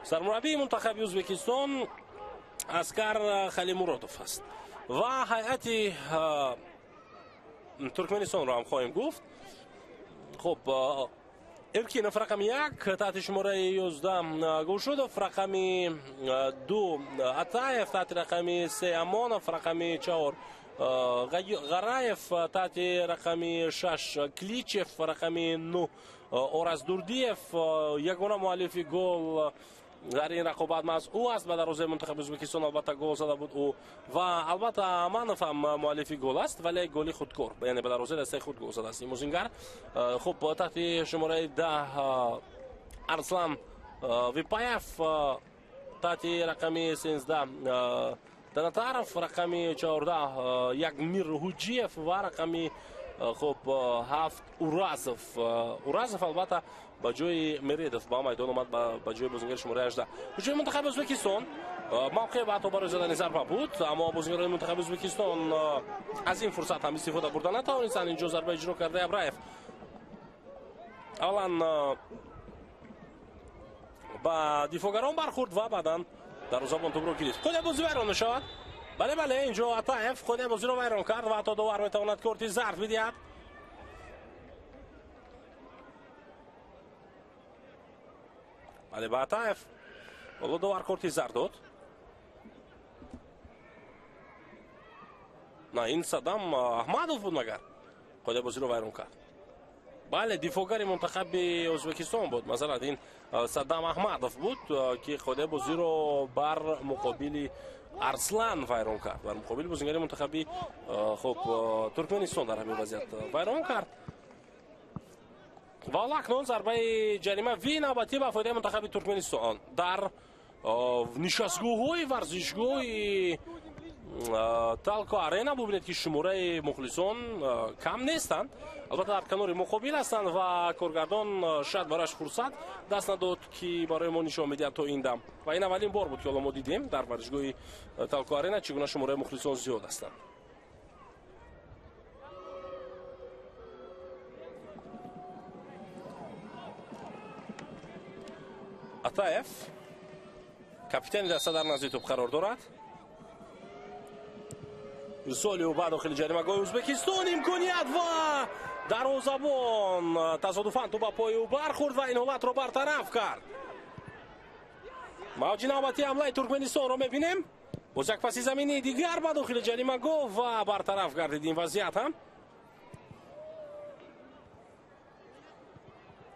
Сармураббии мунтахаби Ӯзбекистон Аскар Халимуродов аст ва ҳайати Туркманистонро ҳам хоҳем гуфт. Хуб, Эркинов рақами 1, таҳти шумораи 11 Гулшудов, рақами 2 Атаев, таҳти рақами 3 Амонов, рақами 4 Ғараев, таҳти рақами 6 Кличев, рақами 9 Ораздурдиев. Ягона муаллифи гол дар ин рақобат маҳз ӯ аст. Ба дарвозаи мунтахаби Ӯзбекистон албатта гол зада буд ӯ ва албатта Аманов ҳам муаллифи гол аст, вале голи худкор, яъне ба дарвозаи дастаи худ гол задааст ин бозингар. Хуб, таҳти шумораи 10 Арслан Випаев, таҳти рақами 13 Данатаров, рақами 14 Ягмир Ҳуҷиев ва рақами хуб 7 Уразов. Уразов албатта ба ҷои Мередов ба майдон омад, ба ҷои бозингари шумораи 18. Ҳуҷуми мунтахаби Ӯзбекистон мавқеъ ба ҳатто барои задани зарба буд, аммо бозингарони мунтахаби Ӯзбекистон аз ин фурсат ҳам истифода бурда натавонистанд. Инҷо зарба иҷро кардаи Абраев аввалан ба дифоъгарон бархӯрд ва баъдан дарвозабон тӯбро гирифт. Қоидаи бозӣ вайрон мешавад. Бале, бале, инҷо Атаев қоидаи бозиро вайрон кард ва ҳатто довар метавонад корти зард бидиҳад. Бале, ба Атаев ҳоло довар корти зард дод. На, ин Садам Аҳмадов буд, магар қоидаи бозиро вайрон кард. Бале, дифоъгари мунтахаби Ӯзбекистон буд. Масалан, ин Садам Аҳмадов буд, ки қоидаи бозиро бар муқобили Арслан вайрон кард, бар муқобили бозингари мунтахаби хуб Туркманистон дар ҳамин вазъият вайрон кард. Ва ҳоло акнун зарбаи ҷаримавии навбатӣ ба фоидаи мунтахаби Туркманистон дар нишастгоҳҳои варзишгоҳи Талко Арена. Бубинед, ки шумораи мухлисон кам нестанд, албатта дар канори муқобил ҳастанд ва коргардон шояд барояш фурсат даст надод, ки барои мо нишон медиҳад то ин дам. Ва ин аввалин бор буд, ки ҳоло мо дидем дар варзишгоҳи Талко Арена чӣ гуна шумораи мухлисон зиёд ҳастанд. Атаев капитани даста дар назди тӯб қарор дорад. Ирсоли ӯ ба дохили ҷаримагоҳи Ӯзбекистон, имконият ва дарвозабон тасодуфан тӯб ба пои ӯ бархӯрд ва ин ҳолатро бартараф кард. Мавҷи навбатии ҳамлаи Туркманистонро мебинем. Боз як паси заминии дигар ба дохили ҷаримагоҳ ва бартараф гардид ин вазъият ҳам.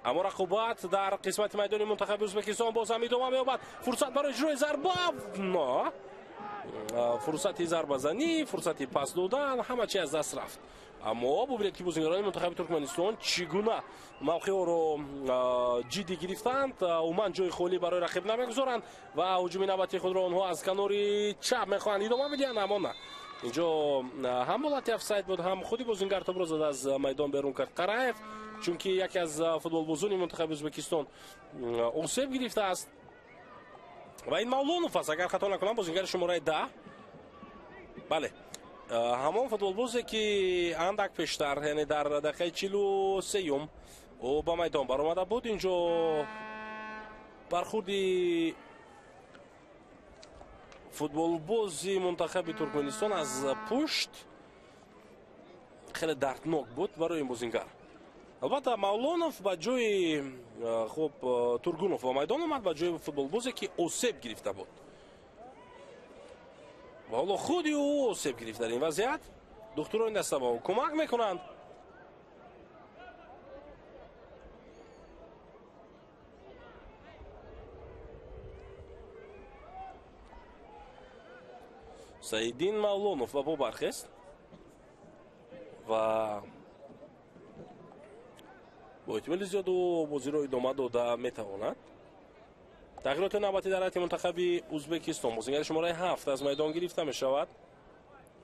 Аммо рақобат дар қисмати майдони мунтахаби Ӯзбекистон боз ҳам идома меёбад. Фурсат барои иҷрои зарба, но фурсати зарбазанӣ, фурсати пас додан, ҳама чи аз даст рафт. Аммо бубинед, ки бозингарони мунтахаби Туркманистон чӣ гуна мавқеъро ҷиддӣ гирифтанд. Умуман ҷои холӣ барои рақиб намегузоранд ва ҳуҷуми навбатии худро онҳо аз канори чап мехоҳанд идома бидиҳанд, аммо на. Инҷо ҳам ҳолати офсайд буд, ҳам худи бозингар тӯбро зада аз майдон берун кард Қараев, чунки яке аз футболбозони мунтахаби Ӯзбекистон осеб гирифтааст. Ва ин Мавлонов аст, агар хато накунам, бозингари шумораи 10. Бале, ҳамон футболбозе, ки андак пештар, яъне дар дақиқаи 43-юм ӯ ба майдон баромада буд. Инҷо бархӯрди футболбози мунтахаби Туркманистон аз пушт хеле дарднок буд барои ин бозингар. Албатта Мавлонов ба ҷои хуб Тургунов ба майдон омад, ба ҷои футболбозе, ки осеб гирифта буд. Ва ҳоло худи ӯ осеб гирифт дар ин вазъият. Духтурони даста ба ӯ кӯмак мекунанд. Саиддин Мавлонов ба по бархест ва бо эҳтимоли зиёд ӯ бозиро идома дода метавонад. Тағйироти навбатӣ дар ҳайати мунтахаби Ӯзбекистон. Бозингари шумораи 7 аз майдон гирифта мешавад.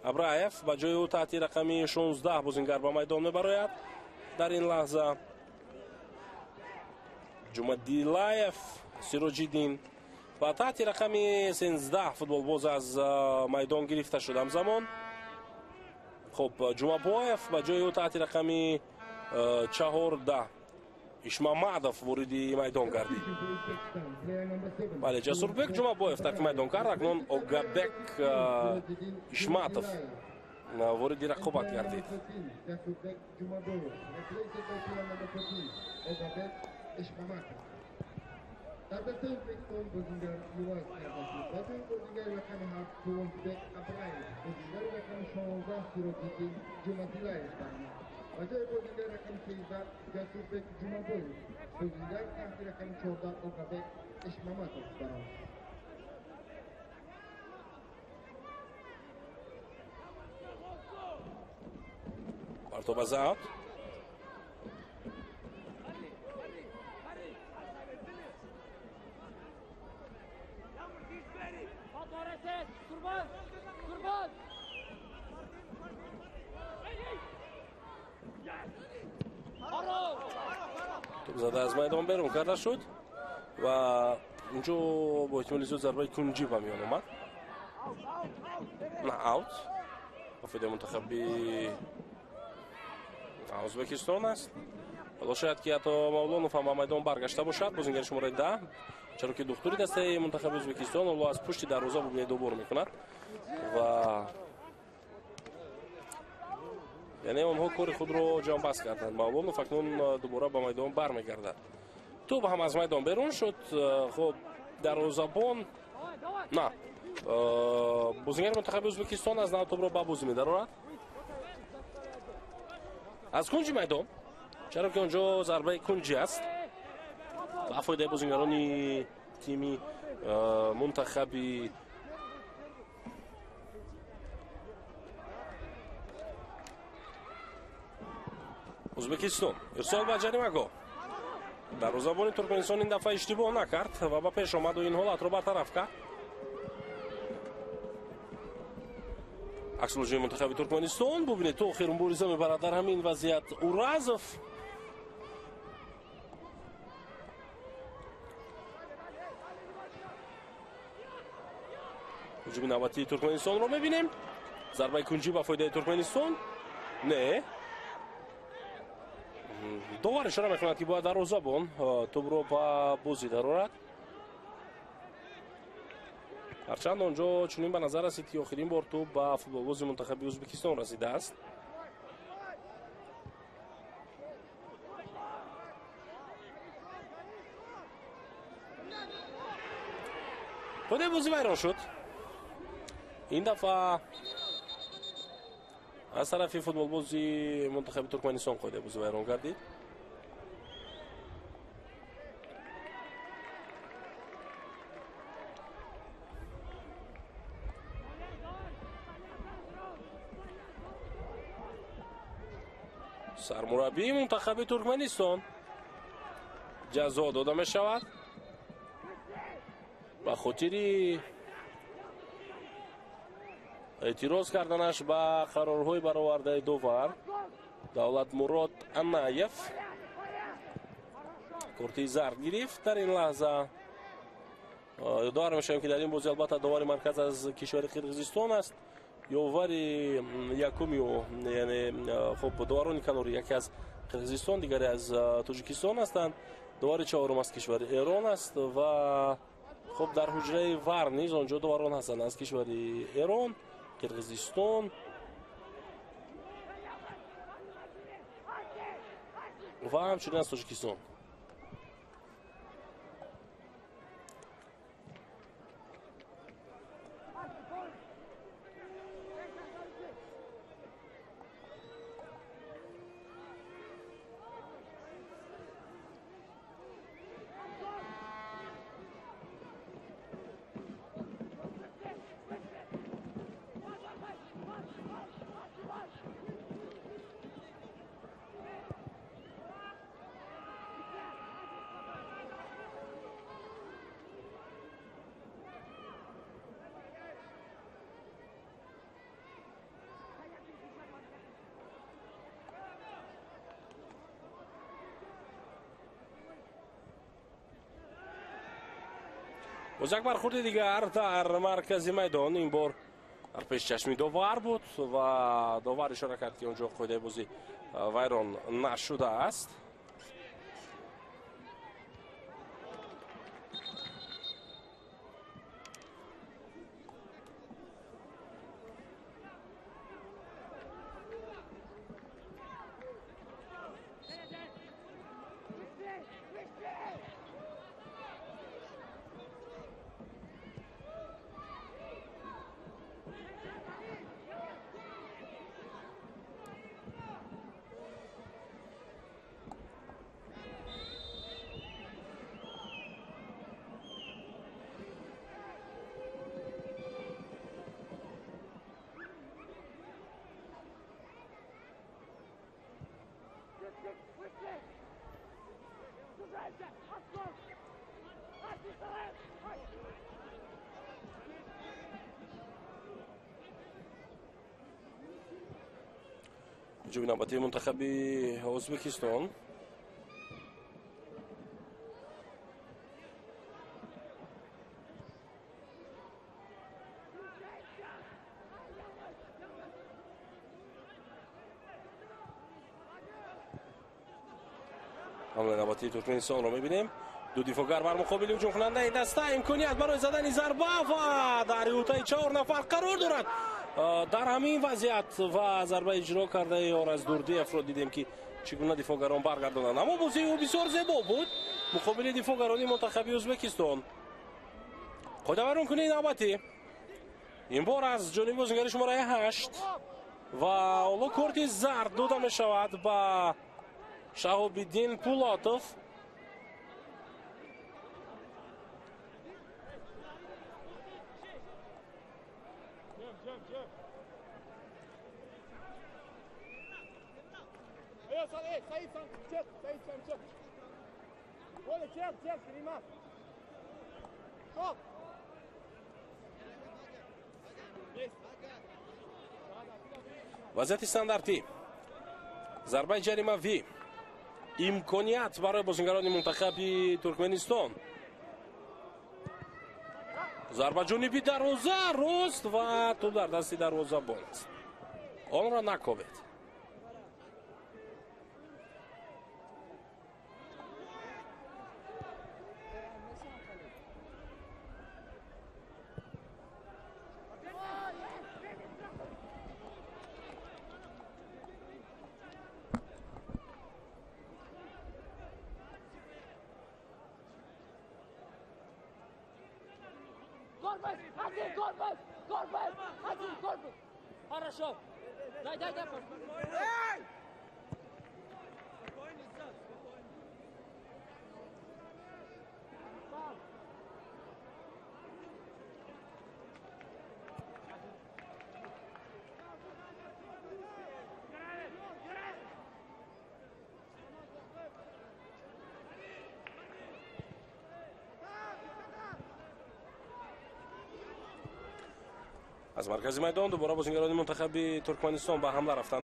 Абраев ба ҷои ӯ таҳти рақами 16 бозингар ба майдон мебарояд. Дар ин лаҳза Ҷумадилаев Сироҷиддин ва таҳти рақами 13 футболбоз аз майдон гирифта шуд. Ҳамзамон Хуб, Ҷумабоев ба ҷои ӯ таҳти рақами 14 Ишмамадов вориди майдон гардид. Бале, Ҷасурбек Ҷумабоев тарки майдон кард, акнун Огабек Ишматов вориди рақобат гардид. Дар дастаи Ӯзбекистон бозингар иваз карда шуд. Ба ҷои бозингари рақами 7 Қувончбек Абраев, бозингари рақами 16 Сироҷиддин Ҷумадилаев баромад. Ба ҷои бозингари рақами 13 Ҷасурбек Ҷумабоев, бозингар таҳти рақами 14 Оғабек Ишмаматов баромад. Партоба зад. Зада аз майдон берун карда шуд ва унҷо бо эҳтимоли зиёд зарбаи кунҷӣ ба миён омад. На, аут ба фоидаи мунтахаби Ӯзбекистон аст. Ҳоло шояд ки ҳатто Мавлонов ҳам ба майдон баргашта бошад, бозингари шумораи 10, чаро ки духтури дастаи мунтахаби Ӯзбекистон ҳоло аз пушти дарвоза бубинед добор мекунад ва яъне онҳо кори худро ҷамъбаст карданд. Мавлонов акнун дубора ба майдон бармегардад. Тӯб ҳам аз майдон берун шуд. Хуб, дарвозабон на, бозингари мунтахаби Ӯзбекистон аз нав тӯбро ба бозӣ медарорад аз кунҷи майдон, чаро ки онҷо зарбаи кунҷӣ аст ба фоидаи бозингарони тими мунтахаби Ӯзбекистон. Ирсол ба ҷаримагоҳ. Дарвозабони Туркманистон ин дафъа иштибоҳ накард ва ба пеш омаду ин ҳолатро бартараф кард. Аксулҳуҷуми мунтахаби Туркманистон. Бубинед, то охир мубориза мебарад дар ҳамин вазъият Уразов. Ҳуҷуми навбатии Туркманистонро мебинем. Зарбаи кунҷӣ ба фоидаи Туркманистон. Не, довар ишора мекунад, ки бояд дарвозабон тӯбро ба бозӣ дарорад. Ҳарчанд онҷо чунин ба назар расид, ки охирин бор тӯб ба футболбози мунтахаби Ӯзбекистон расидааст. Қоидаи бозӣ вайрон шуд. Ин дафъа аз тарафи футболбози мунтахаби Туркманистон қоидаи бозӣ вайрон гардид. Сармураббии мунтахаби Туркманистон ҷазо дода мешавад ба хотири эътироз карданаш ба қарорҳои баровардаи довар. Давлатмурод Анаев корти зард гирифт дар ин лаҳза. Ёдовар мешавем, ки дар ин бозӣ албатта довари марказ аз кишвари Қирғизистон аст. Ёвари якуми, яъне хуб, доварони канорӣ яке аз Қирғизистон, дигаре аз Тоҷикистон ҳастанд. Довари чаҳорум аз кишвари Эрон аст ва хуб, дар ҳуҷраи вар низ онҷо доварон ҳастанд аз кишвари Эрон, Қирғизистон ва ҳамчунин аз Тоҷикистон. Боз як бархурди дигар дар маркази майдон. Ин бор Дар пеши чашми довар буд ва довар ишора кард, ки он ҷо қоидаи бозӣ вайрон нашудааст. Ҳуҷуми навбатии мунтахаби Ӯзбекистон. Ҳамлаи навбатии Туркманистонро мебинем. Ду дифоъгар бар муқобили ҳуҷумкунандаи даста, имконият барои задани зарба ва дар ҳудуди 4 нафар қарор дорад. Дар ҳамин вазъият ва зарба иҷро кардаи Ораз Дурдиевро дидем, ки чӣ гуна дифоъгарон баргардонанд. Аммо бозии ӯ бисёр зебо буд муқобили дифоъгарони мунтахаби Ӯзбекистон. Қоидавайронкунии навбатӣ ин бор аз ҷониби бозингари шумораи 8 ва ҳоло корти зард дода мешавад ба Шаҳобиддин Пулотов. Вазъияти стандартӣ, зарбаи ҷаримавӣ, имконият барои бозингарони мунтахаби Туркманистон. Зарба ҷониби дарвоза, рост ва тӯб дар дасти дарвозабон аст. Онро накобед. Хорошо. Дай, дай, дай. Аз маркази майдон дубора бозингарони мунтахаби Туркманистон ба ҳамла рафтанд.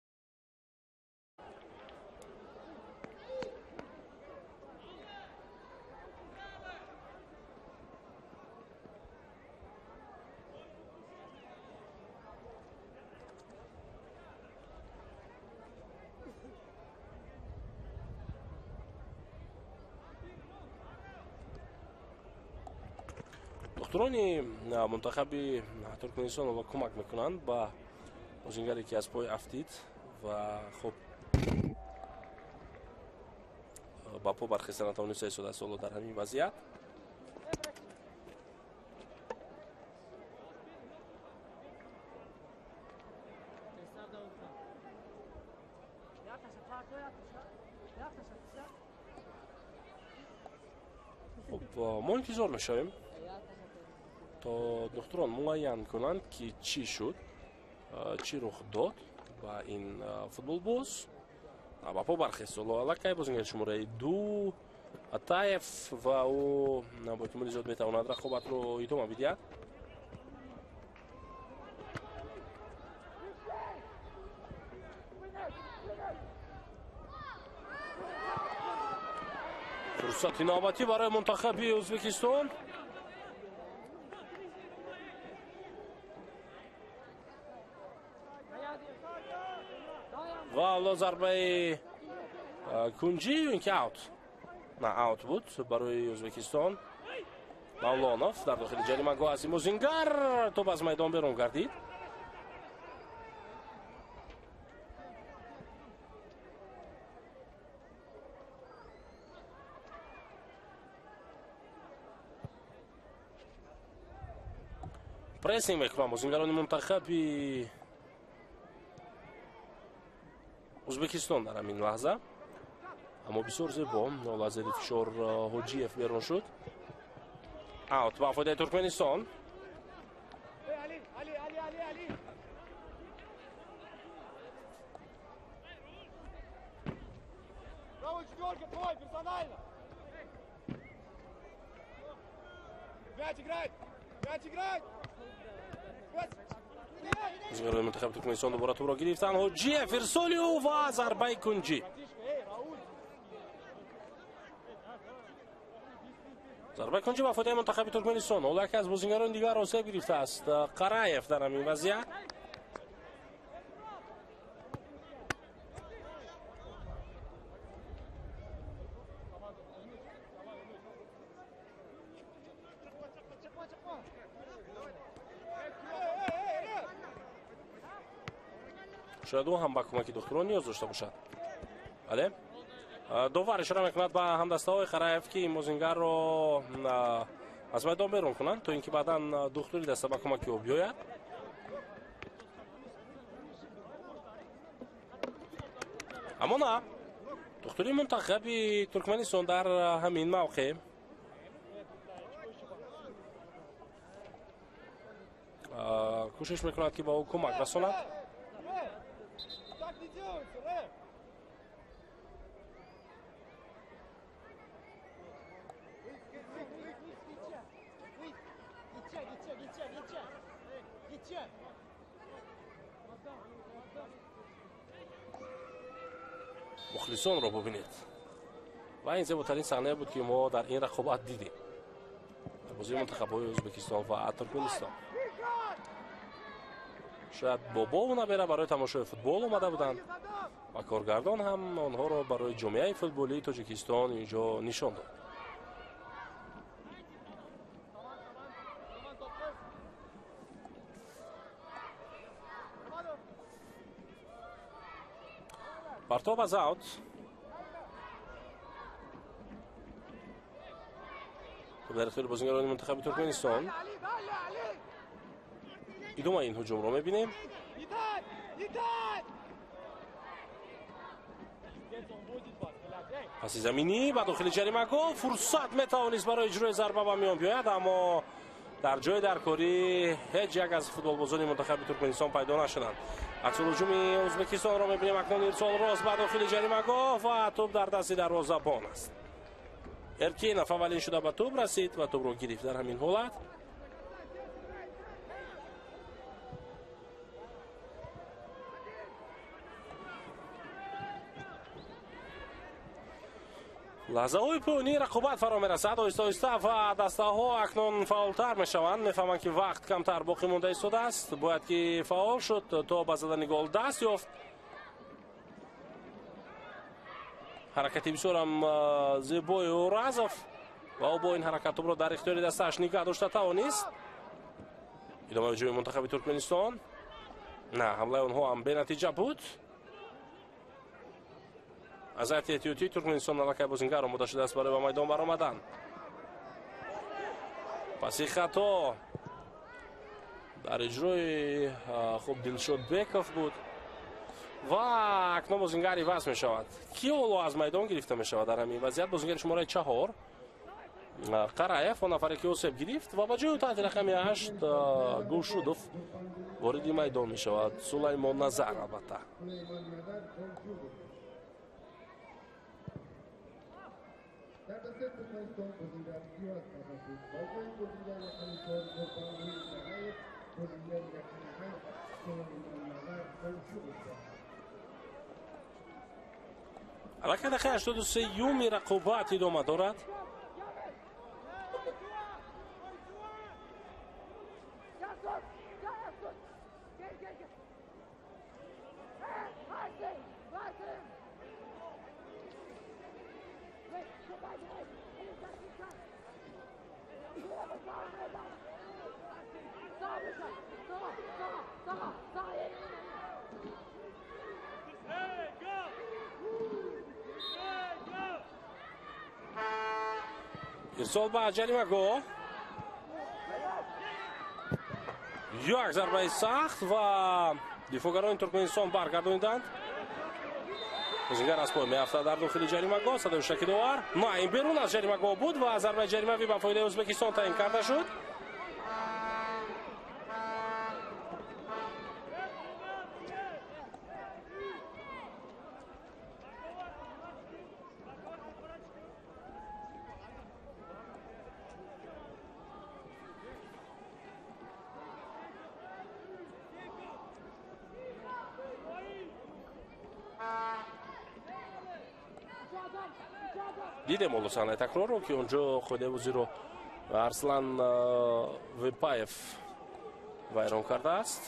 Духтурони мунтахаби Туркманистон ҳоло кӯмак мекунанд ба бозингаре, ки аз пой афтид ва хуб ба по бархеста натавониста истодааст ҳоло дар ҳамин вазъият. Хуб, мо интизор мешавем то духтурон муайян кунанд, ки чӣ шуд, чӣ рух дод ба ин футболбоз. Ба по бархест ҳоло аллакай бозингари шумораи 2 Атаев ва ӯ бо эҳтимоли зиёд метавонад рақобатро идома бидиҳад. Фурсати навбатӣ барои мунтахаби Ӯзбекистон. Ва ҳоло зарбаи кунҷӣ ё ин ки аут? На, аут буд барои Ӯзбекистон. Мавлонов дар дохили ҷаримагоҳ аз бозингар, тӯп аз майдон берун гардид. Прессинг мекунанд бозингарони мунтахаби Ӯзбекистон дар ҳамин лаҳза, аммо бисёр зебо ҳоло аз зери фишор Ҳоҷиев берун шуд. Аут ба фоидаи Туркманистон. Бозингарони мунтахаби Туркманистон дубора тӯбро гирифтанд. Ҳоҷиев ирсоли ӯ ва зарбаи кунҷӣ. Зарбаи кунҷӣ ба фоидаи мунтахаби Туркманистон. Ҳоло яке аз бозингарони дигар осеб гирифтааст. Қараев дар ҳамин вазъият. Шояд ӯ ҳам ба кӯмаки духтурон ниёз дошта бошад. Бале, довар ишора мекунад ба ҳамдастаҳои Қараев, ки ин бозингарро аз майдон берун кунанд, то ин ки баъдан духтури даста ба кӯмаки ӯ биёяд. Аммо на, духтури мунтахаби Туркманистон дар ҳамин мавқеъ кӯшиш мекунад, ки ба ӯ кӯмак расонад. Мухлисонро бубинед. Ва ин зеботарин саҳнае буд, ки мо дар ин рақобат дидем дар бозии мунтахабҳои Ӯзбекистон ва Туркманистон. Шояд бобову набера барои тамошои футбол омада буданд ва коргардон ҳам онҳоро барои ҷомеаи футболии Тоҷикистон инҷо нишон дод. Партоб аз аут. Дар ихтиёри бозингарони мунтахаби Туркманистон. Идомаи ин ҳуҷумро мебинем. Паси заминӣ ба дохили ҷаримагоҳ, фурсат метавонист барои иҷрои зарба ба миён биёяд, аммо дар ҷои даркорӣ ҳеҷ як аз футболбозони мунтахаби Туркманистон пайдо нашуданд. Аксулҳуҷуми Ӯзбекистонро мебинем. Акнун ирсол рост ба дохили ҷаримагоҳ ва тӯб дар дасти дарвозабон аст. Эркинов аввалин шуда ба тӯб расид ва тӯбро гирифт дар ҳамин ҳолат. Лаҳзаҳои поёнии рақобат фаро мерасад оҳиста оҳиста ва дастаҳо акнун фаъолтар мешаванд. Мефаҳманд, ки вақт камтар боқӣ монда истодааст, бояд ки фаъол шуд то ба задани гол даст ёфт. Ҳаракати бисёрам зебои Уразов ва ӯ бо ин ҳаракат тӯбро дар ихтиёри дастааш нигаҳ дошта тавонист. Идомаи ҳуҷуми мунтахаби Туркманистон. На, ҳамлаи онҳо ҳам бенатиҷа буд. Аз ҳайати эҳтиётии Туркманистон аллакай бозингар омода шудааст барои ба майдон баромадан. Паси хато дар иҷрои хуб Дилшодбеков буд ва акнун бозингар иваз мешавад. Ки ҳоло аз майдон гирифта мешавад дар ҳамин вазъият? Бозингари шумораи 4 Қараев, он нафаре ки осеб гирифт, ва ба ҷои ӯ таҳти рақами 8 Гулшудов вориди майдон мешавад. Сулаймон Назар албатта. در دسته ترکمنستان بازیگر ایواز خواهد شد. با جای بازیگر رقم 4 قربانقلی قراyev، بازیگر رقم 8 سلیمان نظر خورشیدov. Аллакай дақиқаи 83-юми рақобат идома дорад. Ирсол ба ҷаримагоҳ, як зарбаи сахт ва дифоъгарони Туркманистон баргардониданд. Бозингар аз пой меафтад дар дохили ҷаримагоҳ. Садои шаки довар. На, ин берун аз ҷаримагоҳ буд ва зарбаи ҷаримавӣ ба фоидаи Ӯзбекистон таъин карда шуд. Дидем ҳоло саҳнаи такрорро, ки онҷо қоидаи бозиро Арслан Вепаев вайрон кардааст.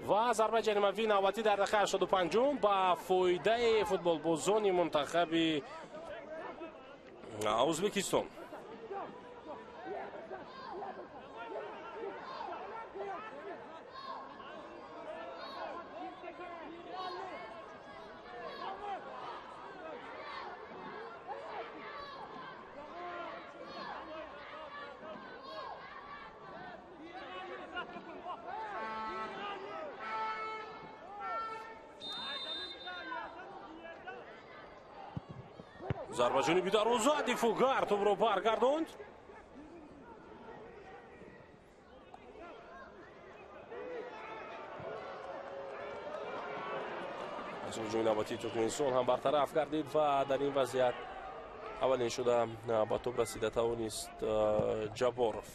Ва зарбаи ҷаримавӣ навбатӣ дар дақиқаи 85 ба фоидаи футболбозони мунтахаби Ӯзбекистон. Зарба ҷониби дарвоза, дифоъгар тӯбро баргардонд. Аз ҳуҷуми навбатии Туркманистон ҳам бартараф гардид ва дар ин вазъият аввалин шуда ба тӯб расида тавонист Ҷабборов.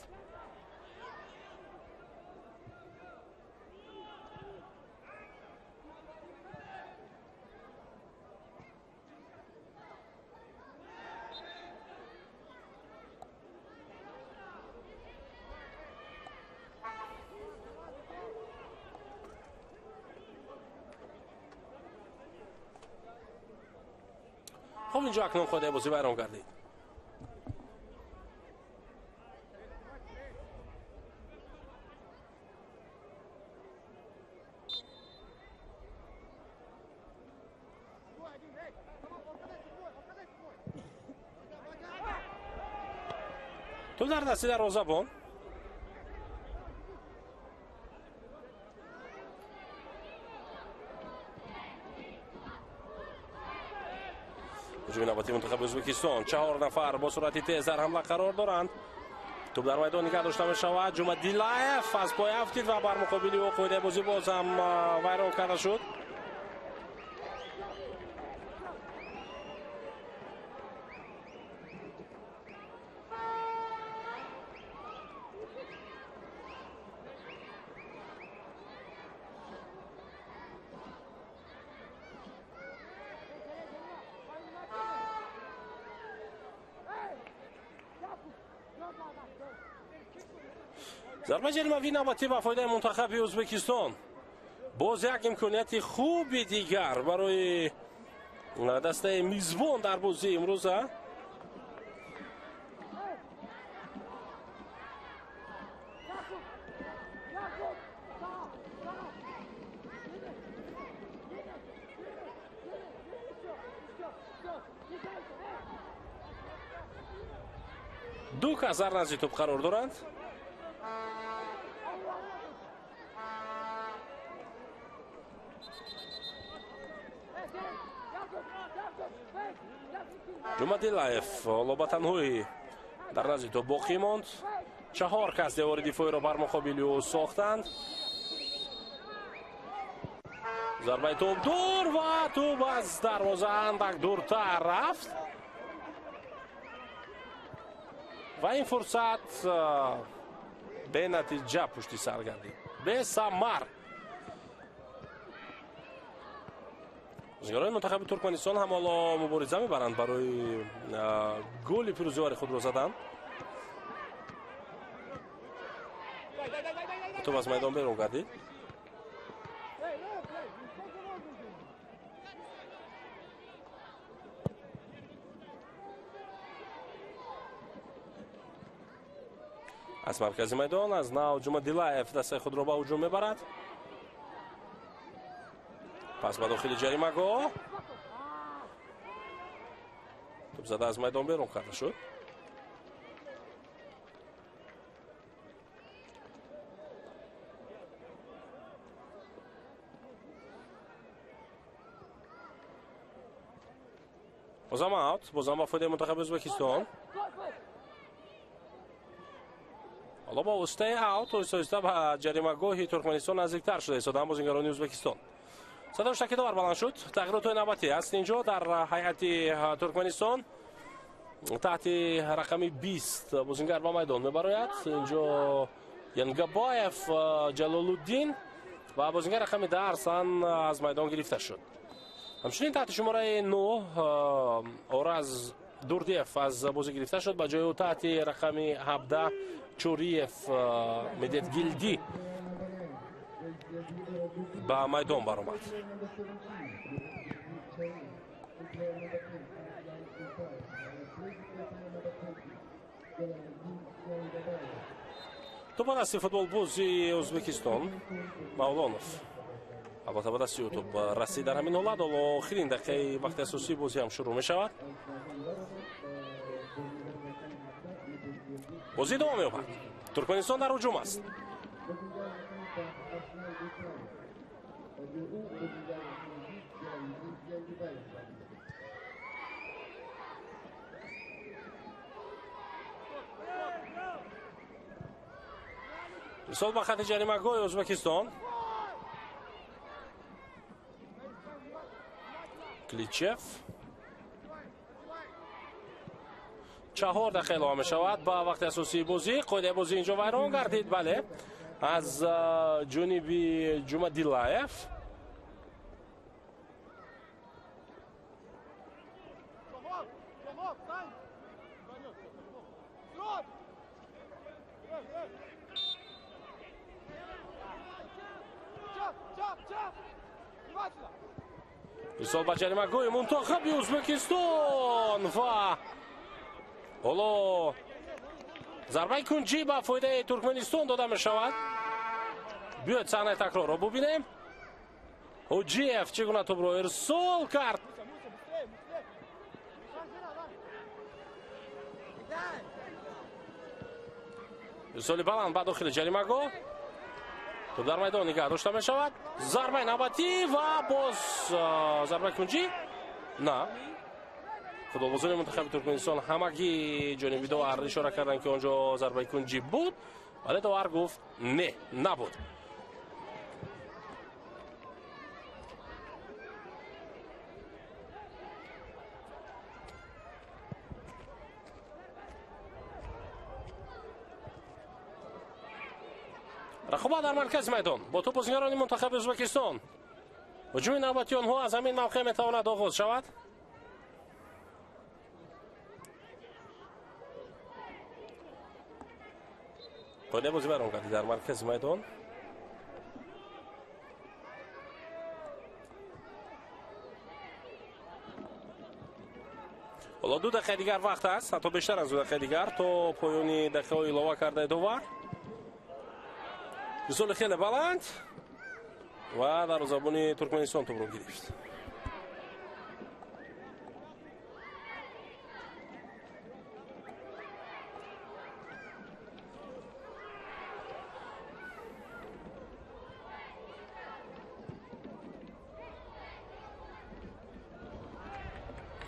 Хуб, инҷо акнун қоидаи бозӣ вайрон гардид. Тӯб дар дасти дарвозабон. Ҳуҷуми навбатии мунтахаби Ӯзбекистон. 4 нафар бо суръати тез дар ҳамла қарор доранд. Тӯб дар майдон нигаҳ дошта мешавад. Ҷумадилаев аз пой афтид ва бар муқобили ӯ қоидаи бозӣ боз ҳам вайрон карда шуд. Зарбаи ҷаримавӣ навбатӣ ба фоидаи мунтахаби Ӯзбекистон. Боз як имконияти хуби дигар барои дастаи мизбон дар бозии имрӯза. Ду кас дар назди тӯб қарор доранд. Ҷумадилаев ҳоло ба танҳоӣ дар назди тӯб боқӣ монд. 4 кас девори дифоиро бар муқобили ӯ сохтанд. Зарбаи тӯб дур ва тӯб аз дарвоза андак дуртар рафт. Ва ин фурсат бенатиҷа пушти сар гардид. Бесамар. Бозигарони мунтахаби Туркманистон ҳам ҳоло мубориза мебаранд барои голи пирӯзивари худро задан. Тӯб аз майдон берун гардид. Аз маркази майдон аз нав Ҷумадилаев дастаи худро ба ҳуҷум мебарад. Пас ба дохили ҷаримагоҳ. Тӯб зада аз майдон берун карда шуд. Бозам аут, бозам ба фоидаи мунтахаби Ӯзбекистон. Ҳоло бо воситаи аут оҳиста оҳиста ба ҷаримагоҳи Туркманистон наздиктар шуда истодаанд бозингарони Ӯзбекистон. Садои шакидовар баланд шуд. Тағйиротҳои навбатӣ аст инҷо дар ҳайати Туркманистон. Таҳти рақами 20 бозингар ба майдон мебарояд. Инҷо Янгабоев Ҷалолуддин ва бозингар рақами 10 Арсан аз майдон гирифта шуд. Ҳамчунин таҳти шумораи 9 Ораз Дурдиев аз бозӣ гирифта шуд. Ба ҷои ӯ таҳти рақами 17 Чӯриев Медетгилдӣ ба майдон баромад. Тӯб ба дасти футболбози Ӯзбекистон Мавлонов. Албатта ба дасти ӯ тӯб расид дар ҳамин ҳолат. Ҳоло охирин дақиқаи вақти асосии бозӣ ҳам шурӯъ мешавад. Бозӣ идома меёбад. Туркманистон дар ҳуҷум аст. Ирсол ба хати ҷаримагоҳи Ӯзбекистон. Кличев. 4 дақиқа илова мешавад ба вақти асосии бозӣ. Қоидаи бозӣ инҷо вайрон гардид. Бале, аз ҷониби Ҷумадилаев. Ирсол ба ҷаримагоҳи мунтахаби Ӯзбекистон ва ҳоло зарбаи кунҷӣ ба фоидаи Туркманистон дода мешавад. Биёед саҳнаи такрорро бубинем. Ҳоҷиев чӣ гуна тӯбро ирсол кард. Ирсоли баланд ба дохили ҷаримагоҳ. Тӯб дар майдон нигаҳ дошта мешавад. Зарбаи навбатӣ ва боз зарбаи кунҷӣ. На, футболбозони мунтахаби Туркманистон ҳамагӣ ҷониби довар ишора карданд, ки он ҷо зарбаи кунҷӣ буд, вале довар гуфт не, набуд. Рақобат дар маркази майдон бо тӯб бозингарони мунтахаби Ӯзбекистон. Ҳуҷуми навбатии онҳо аз ҳамин мавқеъ метавонад оғоз шавад. Қоидаи бозӣ вайрон гардид дар маркази майдон. Ҳоло 2 дақиқаи дигар вақт аст, ҳатто бештар аз 2 дақиқаи дигар то поёни дақиқаҳои илова кардаи довар. Ирсоли хеле баланд ва дарвозабони Туркманистон тӯбро гирифт.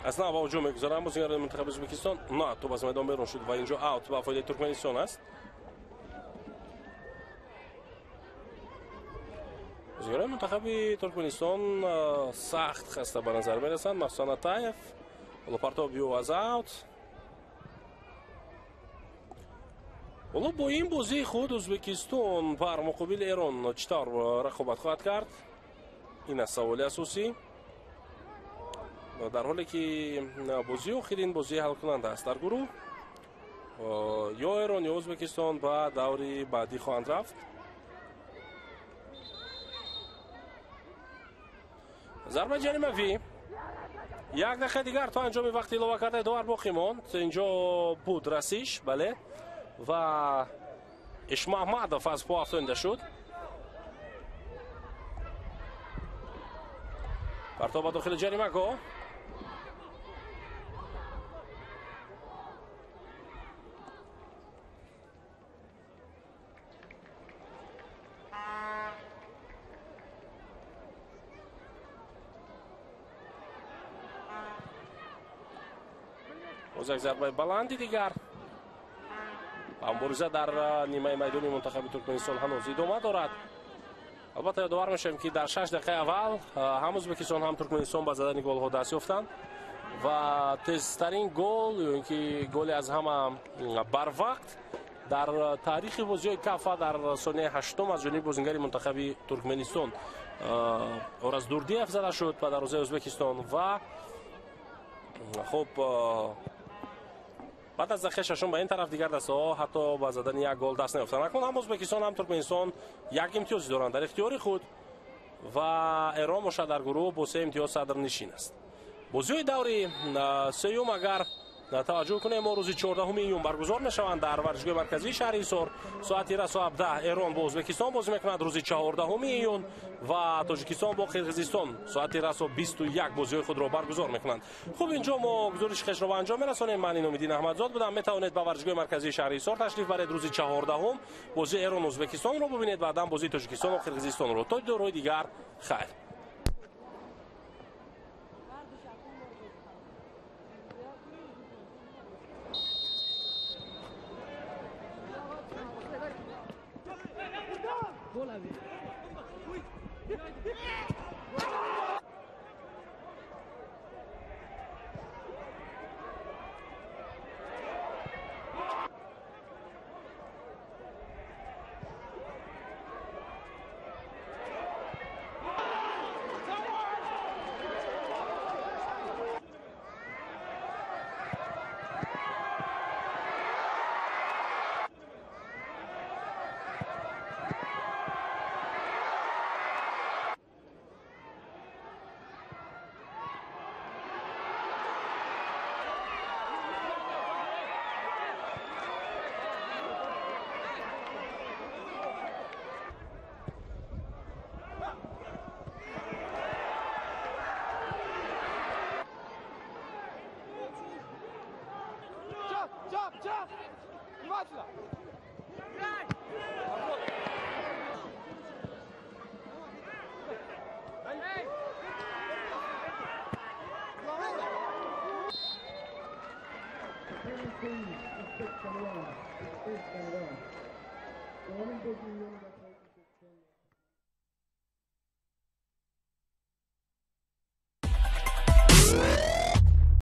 Аз нав ба ҳуҷум мегузаранд бозингарони мунтахаби Ӯзбекистон. На, тӯб аз майдон берун шуд ва инҷо аут ба фоидаи Туркманистон аст. Бозингарони мунтахаби Туркманистон сахт хаста ба назар мерасанд. Махсусан Атаев. Ҳоло партоби ӯ аз аут. Ҳоло бо ин бозии худ Ӯзбекистон бар муқобили Эрон чӣ тавр рақобат хоҳад кард? Ин аст саволи асосӣ. Дар ҳоле ки бозии охирин бозии ҳалкунанда аст дар гурӯҳ, ё Эрон ё Ӯзбекистон ба даври баъдӣ хоҳанд рафт. Зарбаи ҷаримавӣ. Як дақиқа дигар то анҷоми вақти илова кардаи довар боқӣ монд. Инҷо буд расиш, бале, ва Ишмаҳмадов аз по афтонида шуд. Партоб ба дохили ҷаримагоҳ. Боз як зарбаи баланди дигар. Мубориза дар нимаи майдони мунтахаби Туркманистон ҳанӯз идома дорад. Албатта, ёдовар мешавем, ки дар 6 дақиқаи аввал ҳам Ӯзбекистон, ҳам Туркманистон ба задани голҳо даст ёфтанд ва тезтарин гол ё ин ки голи аз ҳама барвақт дар таърихи бозиҳои Кафа дар сонияи 8 аз ҷониби бозингари мунтахаби Туркманистон Ораз Дурдиев зада шуд ба дарвозаи Ӯзбекистон. Ва хуб, баъд аз дақиқаи 6 ба ин тараф дигар дастаҳо ҳатто ба задани як гол даст наёфтанд. Акнун ҳам Ӯзбекистон, ҳам Туркманистон як имтиёзе доранд дар ихтиёри худ ва Эрон бошад дар гурӯҳ бо 3 имтиёз садрнишин аст. Бозиҳои даври сеюм, агар таваҷҷӯҳ кунем, мо рӯзи 14 июн баргузор мешаванд дар варзишгоҳи марказии шаҳри Ҳисор. Соати расо 17 Эрон бо Ӯзбекистон бозӣ мекунад рӯзи 14 июн ва Тоҷикистон бо Қирғизистон соати расо 21 бозиҳои худро баргузор мекунанд. Хуб, инҷо мо гузориши хешро ба анҷом мерасонем. Ман Иномиддин Аҳмадзод будам. Метавонед ба варзишгоҳи марказии шаҳри Ҳисор ташриф баред, рӯзи 14 бозии Эрон Ӯзбекистонро бубинед, баъдан бозии Тоҷикистону Қирғизистонро. То дидорҳои дигар, хайр. Uzbekistan 1, Uzbekistan 1.